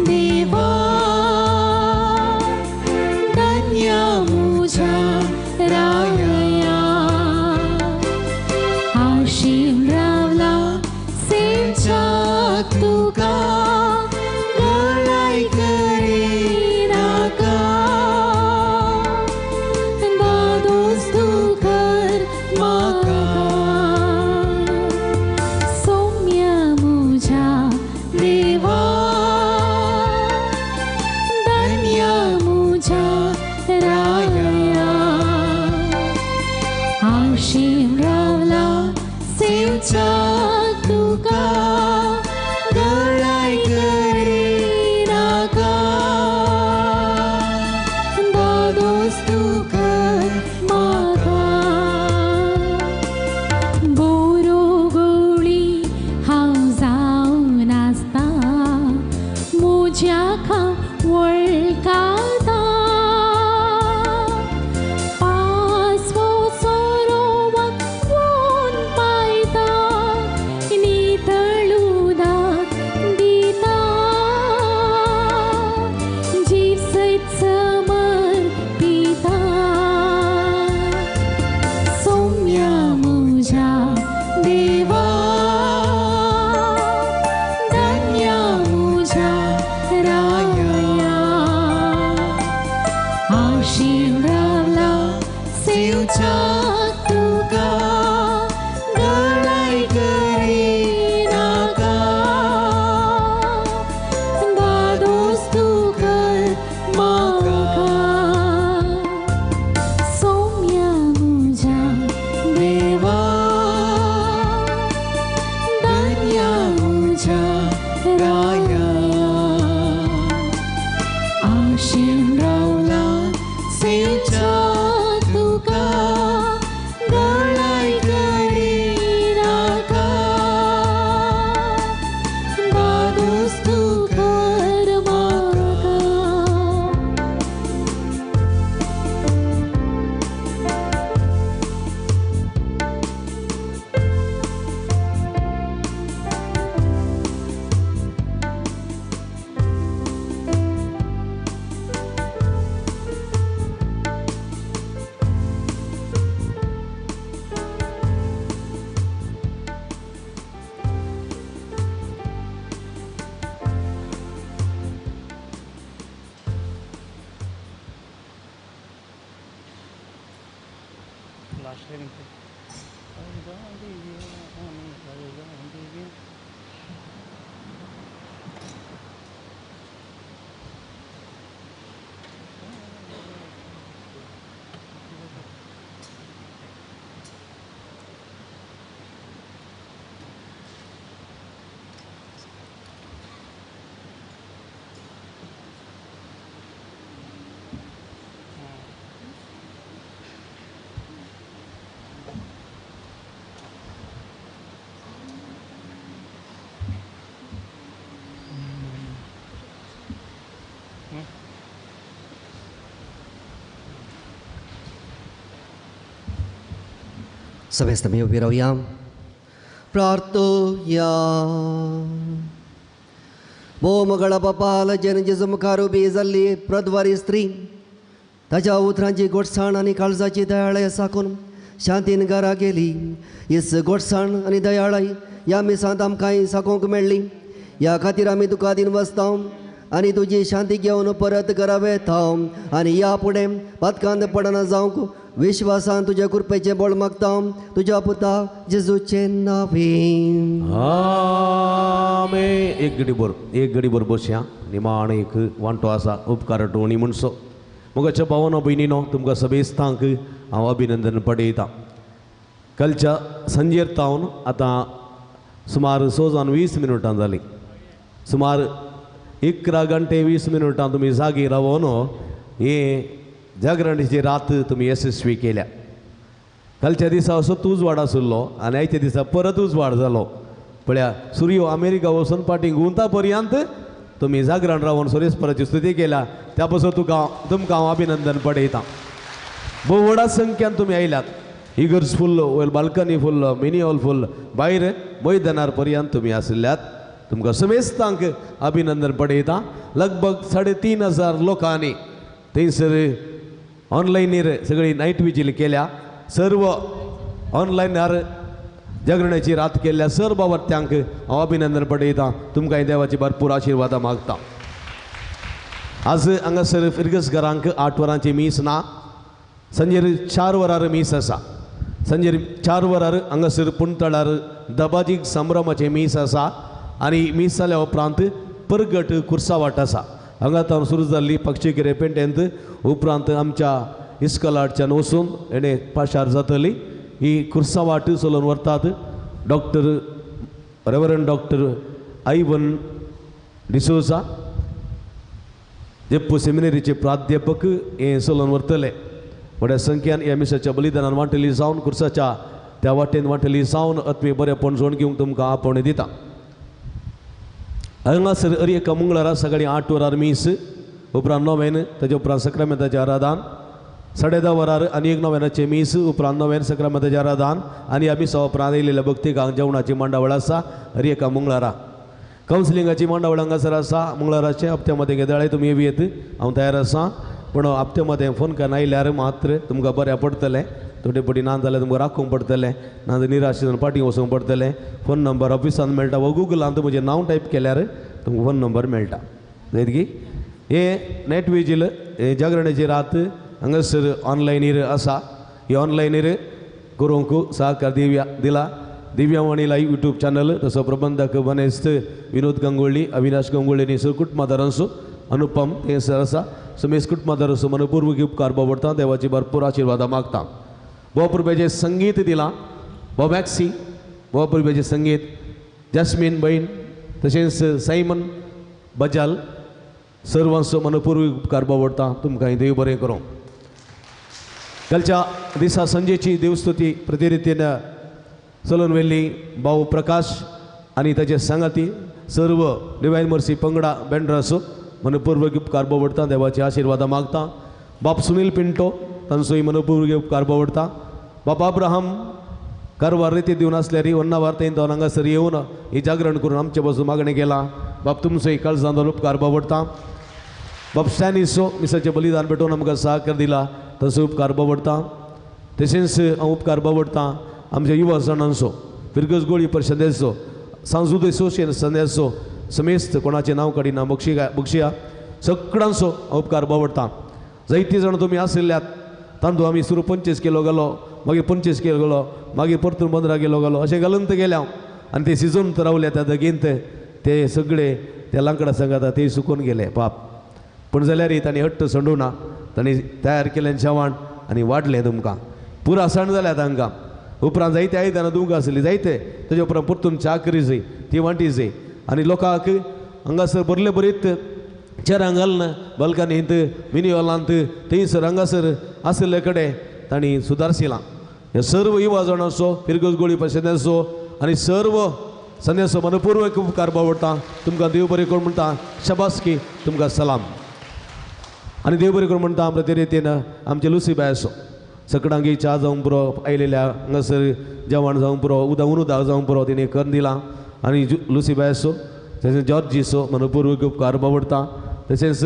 देवा धन्य मुझ्या राया आशीम रावला सेवच्याक तुका गळाय करी नाका दादोस तूं कर म्हाका सौम्य मुझ्या देवा धन्य मुझ्या राया आशीम रावला सेवच्याक तुका गळाय करी नाका दादोस तूं कर म्हाका बोरो गोळी हांव जावन आसता म्हज्या हांव वळखाता पासवो सोरोवाक वोन पायता नितळुदाक दिता जीव सयत समर्पिता सौम्या मुझ्या देवा धन्य मुझ्या राया आशीम रावला सेवच्याक तुका गळाय करी नाका दादोस तूं कर म्हाका सौम्या मुझ्या देवा धन्य मुझ्या राया आशीम रावला सेवच्याक तुका गळाय करी नाका दादोस तूं कर म्हाका. समेस्त आमी उबी रावया. प्रार्थोया. भोव मगळा बापा लजेन जेजू मुखार उबी जाल्ली प्रद्वारी स्त्री ताज्या उतरांची गोडसाण आनी काळजाची दयाळाय साकून शांतीन घरा गेली. हीच गोडसाण आनी दयाळाय ह्या मिसांत आमकांय साकोवंक मेळ्ळी. ह्या खातीर आमी तुका दिन वसता आनी तुजी शांती घेवन परत घरा वेता आनी ह्या फुडें पातकांत पडना जावंक विश्वासान तुज्या कृपेचें बळ मागता तुज्या पुता जेजूचें नांवें. आमेन. आमेन. एक घडीभर बसया. निमाण एक वांटो आसा उपकार टोणी म्हणसो. मुगाच्या भावानो भयणीनो तुमकां सभेस्तांक हांव अभिनंदन पडयतां. कालच्या सांजेर तावन आतां सुमार 6 जावन 20 मिनटां जालीं. सुमार 11 घंटे 20 मिनटां तुमी जागी रावोन हे जागरणीची रात तुमी यशस्वी केल्या. कालच्या दिसा असो उजवाड आशिल्लो आनी आयच्या दिसा परत उजवाड जालो. पळया सुर्यो अमेरिका वचून फाटीं घुंवता पर्यंत तुमी जागरण रावन सुरेशपराची स्तुती केल्या. त्या पासून तुमकां हांव अभिनंदन पडयतां. भोव व्हडा संख्यान तुमी आयल्यात. इगर्ज फुल्ल, वयर balcony full, mini hall full, भायर मैदानार पर्यंत तुमी आशिल्ल्यात. तुमकां समेस्तांक अभिनंदन पडयतां. लगभग 3500 लोकांनी थंयसर ऑनलायनीर सगळी नायट विजील केल्या. सर्व ऑनलायनार जागरणाची रात केल्ल्या सर्व बावर्त्यांक हांव अभिनंदन पडयतां. तुमकां देवाची भरपूर आशिर्वादां मागता. आज हांगासर फिरगसघरांक 8 वरांची मीस ना. सांजेर 4 वरार मीस आसा. सांजेर 4 वरार हांगासर पुणतळार दबाजीक संभ्रमाचें मीस आसा आनी मीस जाल्या उपरांत परगट कुर्सावाट आसा. हांगा तावन सुरू जाल्ली पक्षीगिरे पेंटेंत उपरांत आमच्या इस्कलाडच्यान वचून हेणे पाशार जातली. ही कुर्सावाट चलोवन व्हरतात doctor reverend doctor Ivan D'Souza, Jeppu सेमिनरीचे प्राध्यापक हे चलोवन व्हरतले. व्हड्या संख्यान ह्या मिसाच्या बलिदानान वांटली जावन कुर्साच्या त्या वाटेन वांटली जावन आत्मी बरेपण जोड घेवंक तुमकां आपोवणें दिता. हांगासर हर एका मंगळारा सकाळीं 8 वरार मीस, उपरांत नोवेन, ताजे उपरांत सक्रामेंताचें आराधन 10:30 वरार आनी एक नोवेनाचें मीस, उपरांत नोवेन सक्रामेंताचें आराधन आनी ह्या मिसा उपरांत येयलेल्या भक्तिकांक जेवणाची मांडावळ आसा हर एका मंगळारा. कावन्सिलिंगाची मांडावळ हांगासर आसा. मंगळाराचें हप्त्या मदें घेदळे तुमी येवयेत, हांव तयार आसा. पूण हप्त्या मदें फोन करून आयल्यार मात्र तुमकां बऱ्या पडटलें. थोडे पटी ना जाल्यार तुमकां राखूंक पडटलें, ना जाल्यार निराश जावन फाटीं वचूंक पडटलें. फोन नंबर ऑफिसान मेळटा वा गुगलांत म्हजें नांव टायप केल्यार तुमकां फोन नंबर मेळटा. जायत की हे नेट विजील हे जागरणाची रात हांगासर ऑनलायनीर आसा. ही ऑनलायनीर करूंक सहकार दिव्या दिला दिव्यावाणी लायव्ह यूट्यूब चॅनल तसो प्रबंधक बनेस्त विनोद गंगोळी, अविनाश गंगोळी आनी सर कुटुंबादारांचो अनुपम हे सर आसा. समेस कुटुंबादारांचो मनपूर्वक उपकार बावडटा. देवाची भरपूर आशिर्वादां मागता. भोव पुरब्याचें संगीत दिलां भोव मॅक्सी, भोव पुरब्याचें संगीत जॅस्मीन बहीण तशेंच सायमन बजाल सर्वांचो मनपूर्वक उपकार बावडटा. तुमकां देव बरें करूं. कालच्या दिसा संजेची देवस्तुती प्रतिरितीन चलोवन व्हेल्ली भाऊ प्रकाश आनी ताचे सांगाती सर्व डिवायन मर्सी पंगडा बँड्राचो मनपूर्वक उपकार बावडटा. देवाचे आशिर्वादां मागता. बाप सुनील पिंटो तांचोय मनपूर्वक उपकार बावडटा. बाप अब्राहम कारवार रिती दिवन आसल्यार वन्नावार थंय जावन हांगासर येवन ही जागरण करून आमचे पासून मागणें केलां. बाप तुमचोय काळजान जावन उपकार बावडटा. बाप स्टॅनिसो मिसाचें बलिदान पेटोवन आमकां सहकार दिला तांचो उपकार बावडटा. तशेंच हांव उपकार बावडटा आमच्या युवा जाणांचो, फिरगज गोळी परिशदेचो, सांजुदय सोशेन संदेचो, समेस्त कोणाचें नांव काडिना बक्षिया सगळ्यांचो हांव उपकार बावडटा. जायते जाण तुमी आशिल्ल्यात तांदूळ आमी सुरू 25 किलो घालो, मागीर 25 किलो गेलो, मागीर परतून 15 किलो घालो, अशें घालून गेले हांव आनी ते शिजोवन रावले त्या दगींत ते सगळे त्या लांकडा सांगाता ते सुकून गेले पाप. पूण जाल्यार तांणी हट्ट सोडूं ना. तांणी तयार केलें जेवण आनी वाडलें तुमकां पुरा सण जाल्या तांकां. उपरांत जायते आयदनां दुवंक आसली जायते ताजे उपरांत परतून च्या करी जाय ती वांटी जाय आनी लोकांक हांगासर बरले बरीत चेरां घालून बाल्कनींत मिनी हॉलांत थंयसर हांगासर आशिल्ले कडेन तांणी सुदारशिलां. हे सर्व युवा जाणांचो फिरगज गोळी परिशदेचो आनी सर्व संदेसो मनपूर्वक उपकार बावडटा. तुमकां देव बरें करूं म्हणटा. शबासकी, तुमकां सलाम. आनी देव बरें करूं म्हणटा. आमच्या रितीन आमचे लुसीबाय आसो सकडांगी च्या जावंक पुरो आयलेल्या हांगासर जेवण जावंक पुरो उदक उदक जावंक पुरो तिणें करून दिलां. आनी लुसीबाय आसो तशेंच जॉर्जीसो मनपूर्वक उपकार बावडटा. तशेंच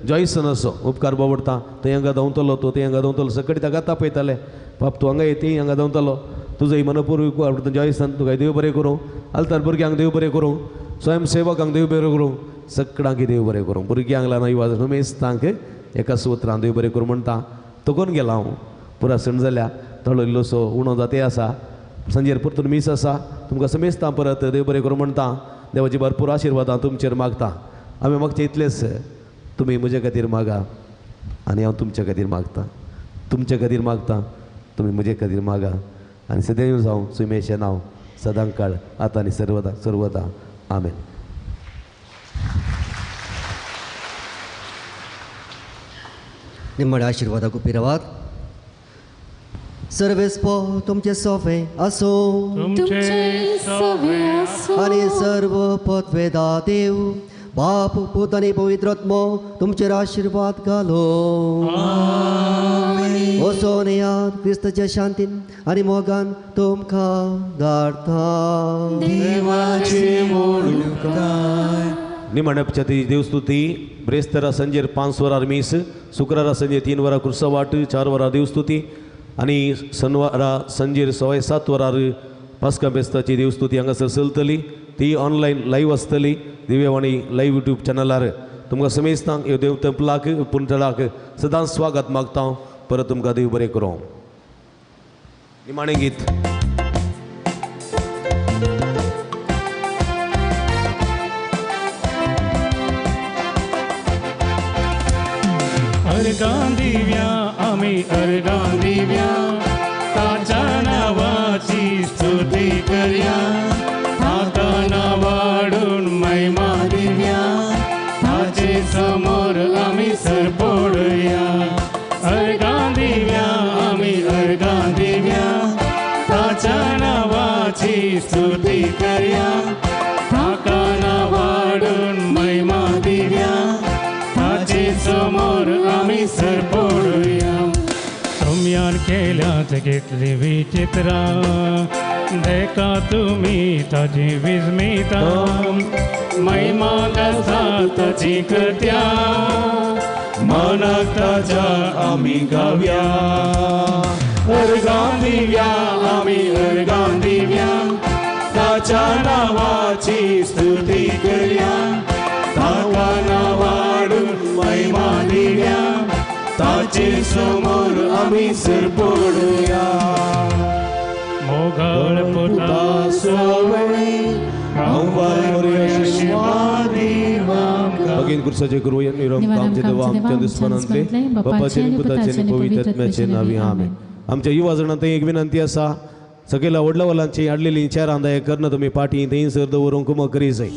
जॉयसन असो उपकार बावडटा. थंय हांगा धांवतलो तूं, थंय हांगा धांवतलो, सकाळीं ताका तापयताले बाप तूं हांगा येती हांगा धांवतलो, तुजोय मनपूर्वक उपकार जॉयसन, तुका देव बरें करूं. आलतार भुरग्यांक देव बरें करूं, स्वयंसेवकांक देव बरें करूं, सगळ्यांक देव बरें करूं. भुरग्यांक ल्हान युवा उमेस्तांक एका उतरान देव बरें करूं म्हणटा. तकून गेला हांव पुरा सण जाल्या थोडो इल्लोसो उणो जाते आसा. सांजेर परतून मीस आसा, तुमकां समेस्तां परत देव बरें करूं म्हणटा. देवाची भरपूर आशिर्वादां तुमचेर मागता. आमी मागचे इतलेच, तुमी म्हजे खातीर मागा आनी हांव तुमचे खातीर मागता, तुमचे खातीर मागता, तुमी म्हजे खातीर मागा. आनी सदैव जावं सुमेशें नांव सदां काळ आतां आनी सर्वदा सर्वदा. आमेन. निमण्या आशिर्वादाक उबी रावात. सर्वेस्पो तुमचे सोफे आसूं आनी सर्व पदवेदा देव बाप पूत आनी पवित्र आत्मो तुमचेर आशिर्वाद घालो. वचोन येयात क्रिस्ताच्या शांतीन आनी मोगान तुमकां धाडटा. निमण्या देवस्तुती ब्रेस्तरा संजेर 5 वरार मीस, शुक्रारा संजे 3 वरां कुर्सवाट, 4 वरां देवस्तुती आनी शनवारा संजेर 7:15 वरार पास्का बेस्ताची देवस्तुती हांगासर चलतली. ती ऑनलायन लायव्ह आसतली दिव्यवाणी लायव्ह यूट्यूब चॅनलार. तुमकां समेस्तांक ह्यो देव तेंपलाक पुंटळाक सदांच स्वागत मागता. परत तुमकां देव बरें करूं. निमाणें गीत. अर्गां दिव्या आमी अर्गां दिव्या ताच्या नांवाची स्तुती करया, ताका नांवाडून महिमा दिव्या, ताचे समोर आमी सरपडुया. अर्गां दिव्या आमी अर्गां दिव्या ताच्या नांवाची स्तुती करया, ताका नांवाडून महिमा दिव्या, ताचे समोर आमी सरपडुया. सोम्यान केल्यात घेतली विचित्रां, देखा तुमी ताजी विस्मिता, महिमा कसा ताजी कृत्या, मनाक ताज्या आमी गावया. अर्गां दिव्या आमी अर्गां दिव्या ताच्या नांवाची स्तुती करया, ताका नांवाडून महिमा दिव्या, ताचे समोर आमी सरपडुया. मोगाळ पुता भगीन गुरु आमच्या दुस्मनांतले बापाचे पुताचे आनी पवित्र आत्म्याचे नांवी आमेन. आमच्या युवा जाणां थंय एक विनंती आसा, सगळ्या व्हडल्या वलांची हाडलेली चारां दया करून तुमी पाटी थंयसर दवरूंक कुमक करी जाय.